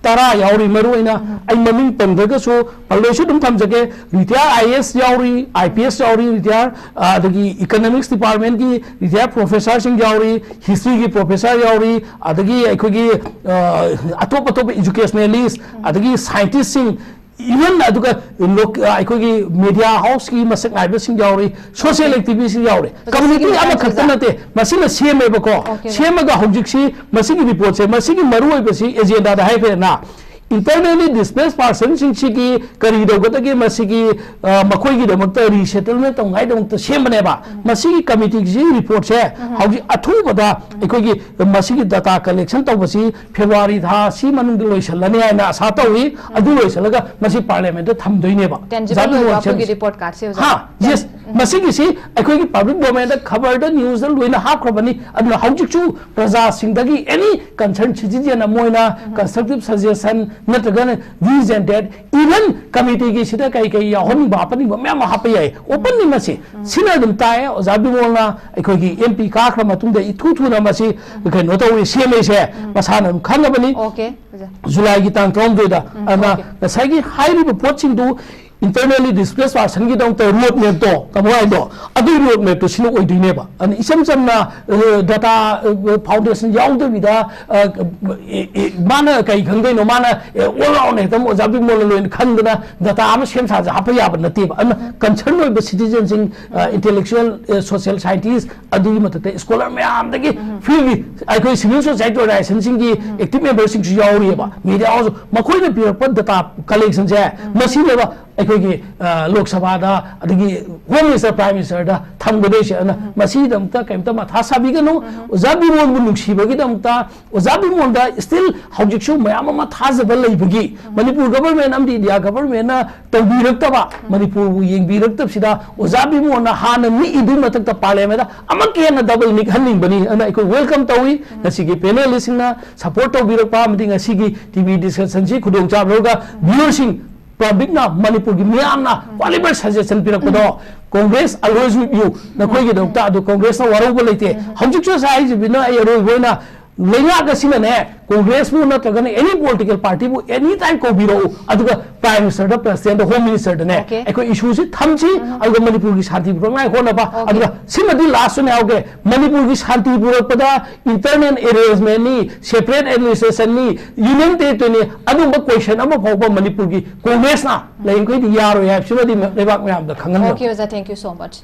ꯇꯔꯥ ꯌꯥꯎꯔꯤ꯫ ꯃꯔꯨꯑꯣꯏꯅ ꯎꯝ꯫ ꯑꯩ ꯃꯃꯤꯡ ꯄꯟꯗ꯭ꯔꯒꯁꯨ ꯄꯜꯂꯣꯏꯁꯨ ꯑꯗꯨꯝ ꯊꯝꯖꯒꯦ꯫ Retire I A S ꯌꯥꯎꯔꯤ, I P S ꯌꯥꯎꯔꯤ, retire, ꯑ, ꯑꯗꯒꯤ Economics Department ꯀꯤ retire professor ꯁꯤꯡ ꯌꯥꯎꯔꯤ, History ꯒꯤ professor ꯌꯥꯎꯔꯤ, ꯑꯗꯒꯤ ꯑꯩꯈꯣꯏꯒꯤ, ꯑ, ꯑꯇꯣꯞ ꯑꯇꯣꯞꯄ educationalist, ꯎꯝ꯫ ꯑꯗꯒꯤ scientist ꯁꯤꯡ, Even ꯑꯗꯨꯒ ꯂꯣꯛ-, ꯑ, ꯑꯩꯈꯣꯏꯒꯤ media house ꯀꯤ ꯃꯁꯛ ꯅꯥꯏꯕꯁꯤꯡ ꯌꯥꯎꯔꯤ, social activist ꯁꯤꯡ ꯌꯥꯎꯔꯤ꯫ ꯑꯣꯖꯥ, ꯁꯤꯒꯤ committee ꯃꯇꯥꯡꯁꯤꯗ ꯑꯃꯈꯛꯇ ꯅꯠꯇꯦ, ꯃꯁꯤꯅ ꯁꯦꯝꯃꯦꯕꯀꯣ꯫ Okay, okay. ꯁꯦꯝꯃꯒ ꯍꯧꯖꯤꯛꯁꯤ ꯃꯁꯤꯒꯤ report ꯁꯦ, ꯃꯁꯤꯒꯤ ꯃꯔꯨꯑꯣꯏꯕꯁꯤ agenda ꯗ ꯍꯥꯏꯈ꯭ꯔꯦꯅ, internally displaced person ꯁꯤꯡꯁꯤꯒꯤ ꯀꯔꯤ ꯇꯧꯒꯗꯒꯦ, ꯃꯁꯤꯒꯤ, ꯑ, ꯃꯈꯣꯏꯒꯤꯗꯃꯛꯇ resettlement ꯇꯧꯅꯉꯥꯏꯗꯃꯛꯇ ꯁꯦꯝꯕꯅꯦꯕ꯫ ꯎꯝ꯫ ꯃꯁꯤꯒꯤ committee ꯁꯤꯒꯤ report ꯁꯦ ꯎꯝ꯫ ꯍꯧꯖꯤꯛ ꯑꯊꯨꯕꯗ ꯑꯩꯈꯣꯏꯒꯤ ꯃꯁꯤꯒꯤ data collection ꯇꯧꯕꯁꯤ February ꯊꯥ ꯁꯤ ꯃꯅꯨꯡꯗ ꯂꯣꯏꯁꯤꯜꯂꯅꯤ ꯍꯥꯏꯅ ꯑꯁꯥ ꯇꯧꯏ꯫ ꯑꯗꯨ ꯂꯣꯏꯁꯤꯜꯂꯒ ꯃꯁꯤ parliament ꯇ ꯊꯝꯗꯣꯏꯅꯦꯕ꯫ Tangible ꯑꯣꯖꯥ ꯑꯣꯏꯕ ꯕꯤꯃꯣꯜ ꯑꯩꯈꯣꯏꯒꯤ ꯁꯦꯝꯁꯦ꯫ Report card ꯁꯦ, ꯑꯣꯖꯥ꯫ ꯍꯥ, yes. ꯎꯝ꯫ ꯃꯁꯤꯒꯤꯁꯤ ꯑꯩꯈꯣꯏꯒꯤ public domain ꯗ ꯈꯕꯔꯗ, news ꯗ ꯂꯣꯏꯅ ꯍꯥꯞꯈ꯭ꯔꯕꯅꯤ꯫ ꯑꯗꯨꯅ ꯍꯧꯖꯤꯛꯁꯨ ꯄ꯭ꯔꯖꯥꯁꯤꯡꯗꯒꯤ any concern citizen ꯑꯃ ꯑꯣꯏꯅ ꯎꯝ꯫ Constructive suggestion ꯅꯠꯇ꯭ꯔꯒꯅ this and that, even committee ꯒꯤꯁꯤꯗ ꯀꯩ ꯀꯩ ꯌꯥꯎꯍꯟꯅꯤꯡꯕ ꯍꯥꯞꯍꯟꯅꯤꯡꯕ ꯃꯌꯥꯝ ꯑꯃ ꯍꯥꯞꯄ ꯌꯥꯏ, open ꯅꯤ ꯃꯁꯤ꯫ ꯎꯝ꯫ ꯁꯤꯅ ꯑꯗꯨꯝ ꯇꯥꯏ, ꯑꯣꯖꯥ ꯕꯤꯃꯣꯜꯅ ꯑꯩꯈꯣꯏꯒꯤ M P ꯀꯥꯈ꯭ꯔ ꯃꯇꯨꯡꯗ ꯏꯊꯨ ꯊꯨꯅ ꯃꯁꯤ ꯎꯝ꯫ ꯀꯩꯅꯣ ꯇꯧꯋꯤ, ꯁꯦꯝꯃꯤꯁꯦ ꯎꯝ꯫ ꯃꯁꯥꯅ ꯑꯗꯨꯝ ꯈꯪꯉꯕꯅꯤ꯫ Okay, ꯑꯣꯖꯥ꯫ July ꯒꯤ ꯇꯥꯡ ꯇꯔꯥꯍꯨꯝꯗꯣꯏꯗ꯫ ꯎꯝ, ꯑꯗꯨꯅ okay꯫ ꯉꯁꯥꯏꯒꯤ ꯍꯥꯏꯔꯤꯕ ꯄꯣꯠꯁꯤꯡꯗꯨ internally displaced person ꯒꯤꯗꯃꯛꯇ road map ꯇꯣ, ꯇꯥꯃꯣ ꯍꯥꯏꯗꯣ, ꯑꯗꯨꯒꯤ road map ꯇꯣ ꯁꯤꯅ ꯑꯣꯏꯗꯣꯏꯅꯦꯕ꯫ ꯑꯗꯨꯅ ꯏꯆꯝ ꯆꯝꯅ, ꯑ, data, ꯑ, foundation ꯌꯥꯎꯗꯕꯤꯗ, ꯑ, ꯑꯦ, ꯑꯦ, ꯃꯥꯅ ꯀꯩ ꯈꯪꯗꯣꯏꯅꯣ? ꯃꯥꯅ, ꯑꯦ, all round ꯍꯦꯛꯇ ꯑꯣꯖꯥ ꯕꯤꯃꯣꯜꯅ ꯂꯣꯏꯅ ꯈꯪꯗꯅ data ꯑꯃ ꯁꯦꯝ ꯁꯥꯁꯦ ꯍꯥꯞꯄ ꯌꯥꯕ ꯅꯠꯇꯦꯕ꯫ ꯑꯗꯨꯅ concern ꯑꯣꯏꯕ citizen ꯁꯤꯡ, ꯑ, intellectual, ꯑ, social scientist, ꯑꯗꯨꯒꯤ ꯃꯊꯛꯇ scholar ꯃꯌꯥꯝꯗꯒꯤ ꯎꯝ꯫ Field ꯒꯤ ꯑꯩꯈꯣꯏ civil society organization ꯁꯤꯡꯒꯤ ꯎꯝ꯫ Active member ꯁꯤꯡꯁꯨ ꯌꯥꯎꯔꯤꯑꯕ꯫ Media ꯍꯥꯏꯔꯁꯨ ꯃꯈꯣꯏꯅ ꯄꯤꯔꯛꯄ data collection ꯁꯦ ꯎꯝ꯫ ꯃꯁꯤꯅꯦꯕ ꯑꯩꯈꯣꯏꯒꯤ, ꯑ, ꯂꯣꯛ ꯁꯚꯥꯗ, ꯑꯗꯒꯤ Home Minister, Prime Minister ꯗ ꯊꯝꯒꯗꯣꯏꯁꯦ꯫ ꯑꯗꯨꯅ ꯎꯝ꯫ ꯃꯁꯤꯒꯤꯗꯃꯛꯇ ꯀꯩꯝꯇ ꯃꯊꯥ ꯁꯥꯕꯤꯒꯅꯨ꯫ ꯎꯝ꯫ ꯑꯣꯖꯥ ꯕꯤꯃꯣꯜꯕꯨ ꯅꯨꯡꯁꯤꯕꯒꯤꯗꯃꯛꯇ, ꯑꯣꯖꯥ ꯕꯤꯃꯣꯜꯗ still ꯍꯧꯖꯤꯛꯁꯨ ꯃꯌꯥꯝ ꯑꯃ ꯊꯥꯖꯕ ꯂꯩꯕꯒꯤ, ꯎꯝ꯫ ꯃꯅꯤꯄꯨꯔ government ꯑꯃꯗꯤ India government ꯅ ꯇꯧꯕꯤꯔꯛꯇꯕ, ꯎꯝ꯫ ꯃꯅꯤꯄꯨꯔꯕꯨ ꯌꯦꯡꯕꯤꯔꯛꯇꯕꯁꯤꯗ ꯑꯣꯖꯥ ꯕꯤꯃꯣꯜꯅ ꯍꯥꯟꯅ ꯅꯤꯛꯏꯗꯨꯒꯤ ꯃꯊꯛꯇ parliament ꯗ ꯑꯃꯨꯛꯀ ꯍꯦꯟꯅ double ꯅꯤꯛꯍꯟꯅꯤꯡꯕꯅꯤ꯫ ꯑꯗꯨꯅ ꯑꯩꯈꯣꯏ welcome ꯇꯧꯏ꯫ ꯎꯝ꯫ ꯉꯁꯤꯒꯤ panelist ꯁꯤꯡꯅ support ꯇꯧꯕꯤꯔꯛꯄ ꯑꯃꯗꯤ ꯉꯁꯤꯒꯤ T V discussion ꯁꯤ ꯈꯨꯗꯣꯡꯆꯥꯕ ꯂꯧꯔꯒ ꯎꯝ꯫ Viewer ꯁꯤꯡ, public ꯅ, ꯃꯅꯤꯄꯨꯔꯒꯤ ꯃꯤꯌꯥꯝꯅ ꯎꯝ꯫ Qualified suggestion ꯄꯤꯔꯛꯄꯗꯣ, um. Congress always with you, ꯅꯈꯣꯏꯒꯤꯗꯃꯛꯇ꯫ ꯎꯝ꯫ ꯑꯗꯨ Congress ꯅ ꯋꯥꯔꯧꯕ ꯂꯩꯇꯦ꯫ ꯎꯝ꯫ ꯍꯧꯖꯤꯛꯁꯨ ꯉꯁꯥꯏ ꯍꯥꯏꯖꯕꯤꯅ ꯑꯩ ꯑꯔꯣꯏꯕ ꯑꯣꯏꯅ ꯂꯩꯉꯥꯛ ꯑꯁꯤꯅꯅꯦ, ꯀꯣꯡꯒ꯭ꯔꯦꯁꯄꯨ ꯅꯠꯇ꯭ꯔꯒꯅ any political partyꯕꯨ any time ꯀꯧꯕꯤꯔꯛꯎ, ꯑꯗꯨꯒ Prime Ministerꯗ, Presidentꯗ, Home Ministerꯗꯅꯦ, Okay. ꯑꯩꯈꯣꯏ issueꯁꯤ ꯊꯝꯁꯤ, ꯑꯗꯨꯒ ꯃꯅꯤꯄꯨꯔꯒꯤ ꯁꯥꯟꯇꯤ ꯄꯨꯔꯛꯅꯉꯥꯏ ꯍꯣꯠꯅꯕ꯫ Okay. ꯑꯗꯨꯒ ꯁꯤꯃꯗꯤ last ꯑꯣꯏꯅ ꯌꯥꯎꯒꯦ, ꯃꯅꯤꯄꯨꯔꯒꯤ ꯁꯥꯟꯇꯤ ꯄꯨꯔꯛꯄꯗ internal arrangementꯅꯤ, separate administrationꯅꯤ, union territoryꯅꯤ, ꯑꯗꯨꯝꯕ question ꯑꯃꯐꯥꯎꯕ ꯃꯅꯤꯄꯨꯔꯒꯤ ꯀꯣꯡꯒ꯭ꯔꯦꯁꯅ ꯂꯩꯔꯤꯈꯩꯗꯤ ꯌꯥꯔꯣꯏ ꯍꯥꯏꯕꯁꯤꯃꯗꯤ ꯂꯩꯕꯥꯛ ꯃꯌꯥꯝꯗ ꯈꯪꯍꯟꯕ꯫ Okay, ꯑꯣꯖꯥ, thank you so much.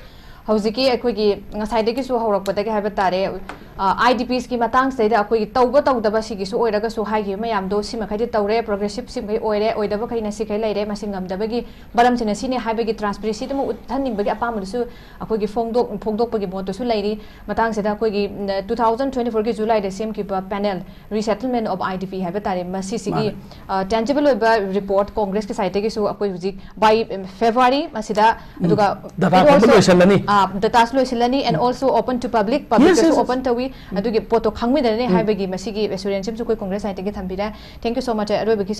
ꯍꯧꯖꯤꯛꯀꯤ ꯑꯩꯈꯣꯏꯒꯤ ꯉꯁꯥꯏꯗꯒꯤꯁꯨ ꯍꯧꯔꯛꯄꯗꯒꯤ ꯍꯥꯏꯕ ꯇꯥꯔꯦ, ꯑ, IDPsꯀꯤ ꯃꯇꯥꯡꯁꯤꯗꯩꯗ ꯑꯩꯈꯣꯏꯒꯤ ꯇꯧꯕ ꯇꯧꯗꯕ ꯁꯤꯒꯤꯁꯨ ꯑꯣꯏꯔꯒꯁꯨ ꯍꯥꯏꯈꯤꯕ ꯃꯌꯥꯝꯗꯣ ꯁꯤꯃꯈꯩꯗꯤ ꯇꯧꯔꯦ, progressive ꯁꯤꯃꯈꯩ ꯑꯣꯏꯔꯦ, ꯑꯣꯏꯗꯕꯈꯩꯅ ꯁꯤꯈꯩ ꯂꯩꯔꯦ, ꯃꯁꯤ ꯉꯝꯗꯕꯒꯤ ꯃꯔꯝꯁꯤꯅ ꯁꯤꯅꯤ ꯍꯥꯏꯕꯒꯤ transparencyꯗꯨꯃ ꯎꯠꯍꯟꯅꯤꯡꯕꯒꯤ ꯑꯄꯥꯝꯕꯗꯨꯁꯨ ꯑꯩꯈꯣꯏꯒꯤ ꯐꯣꯡꯗꯣꯛ-, ꯐꯣꯡꯗꯣꯛꯄꯒꯤ ꯃꯣꯠꯇꯨꯁꯨ ꯂꯩꯔꯤ꯫ ꯃꯇꯥꯡꯁꯤꯗ ꯑꯩꯈꯣꯏꯒꯤ, ꯎꯝ, two thousand twenty fourꯒꯤ Julyꯗ ꯁꯦꯝꯈꯤꯕ panel, Resettlement of IDP ꯍꯥꯏꯕ ꯇꯥꯔꯦ, ꯃꯁꯤꯁꯤꯒꯤ, ꯃꯥꯅꯦ꯫ ꯑ, tangible ꯑꯣꯏꯕ report Congressꯀꯤ sideꯇꯒꯤꯁꯨ ꯑꯩꯈꯣꯏ ꯍꯧꯖꯤꯛ by, um, February ꯃꯁꯤꯗ, ꯑꯗꯨꯒ Data it ꯈꯣꯝꯕ also, ꯂꯣꯏꯁꯤꯜꯂꯅꯤ꯫ ꯑ, dataꯁꯨ ꯂꯣꯏꯁꯤꯜꯂꯅꯤ and also open to public, Yes, publicꯇꯁꯨ yes, yes. open ꯇꯧꯏ, ꯑꯗꯨꯒꯤ ꯄꯣꯠꯇꯣ ꯈꯪꯃꯤꯟꯅꯔꯅꯤ ꯍꯥꯏꯕꯒꯤ ꯃꯁꯤꯒꯤ assurance ꯑꯃꯁꯨ ꯑꯩꯈꯣꯏ Congress sideꯇꯒꯤ ꯊꯝꯕꯤꯔꯦ꯫ Thank you so much꯫ ꯑꯔꯣꯏꯕꯒꯤ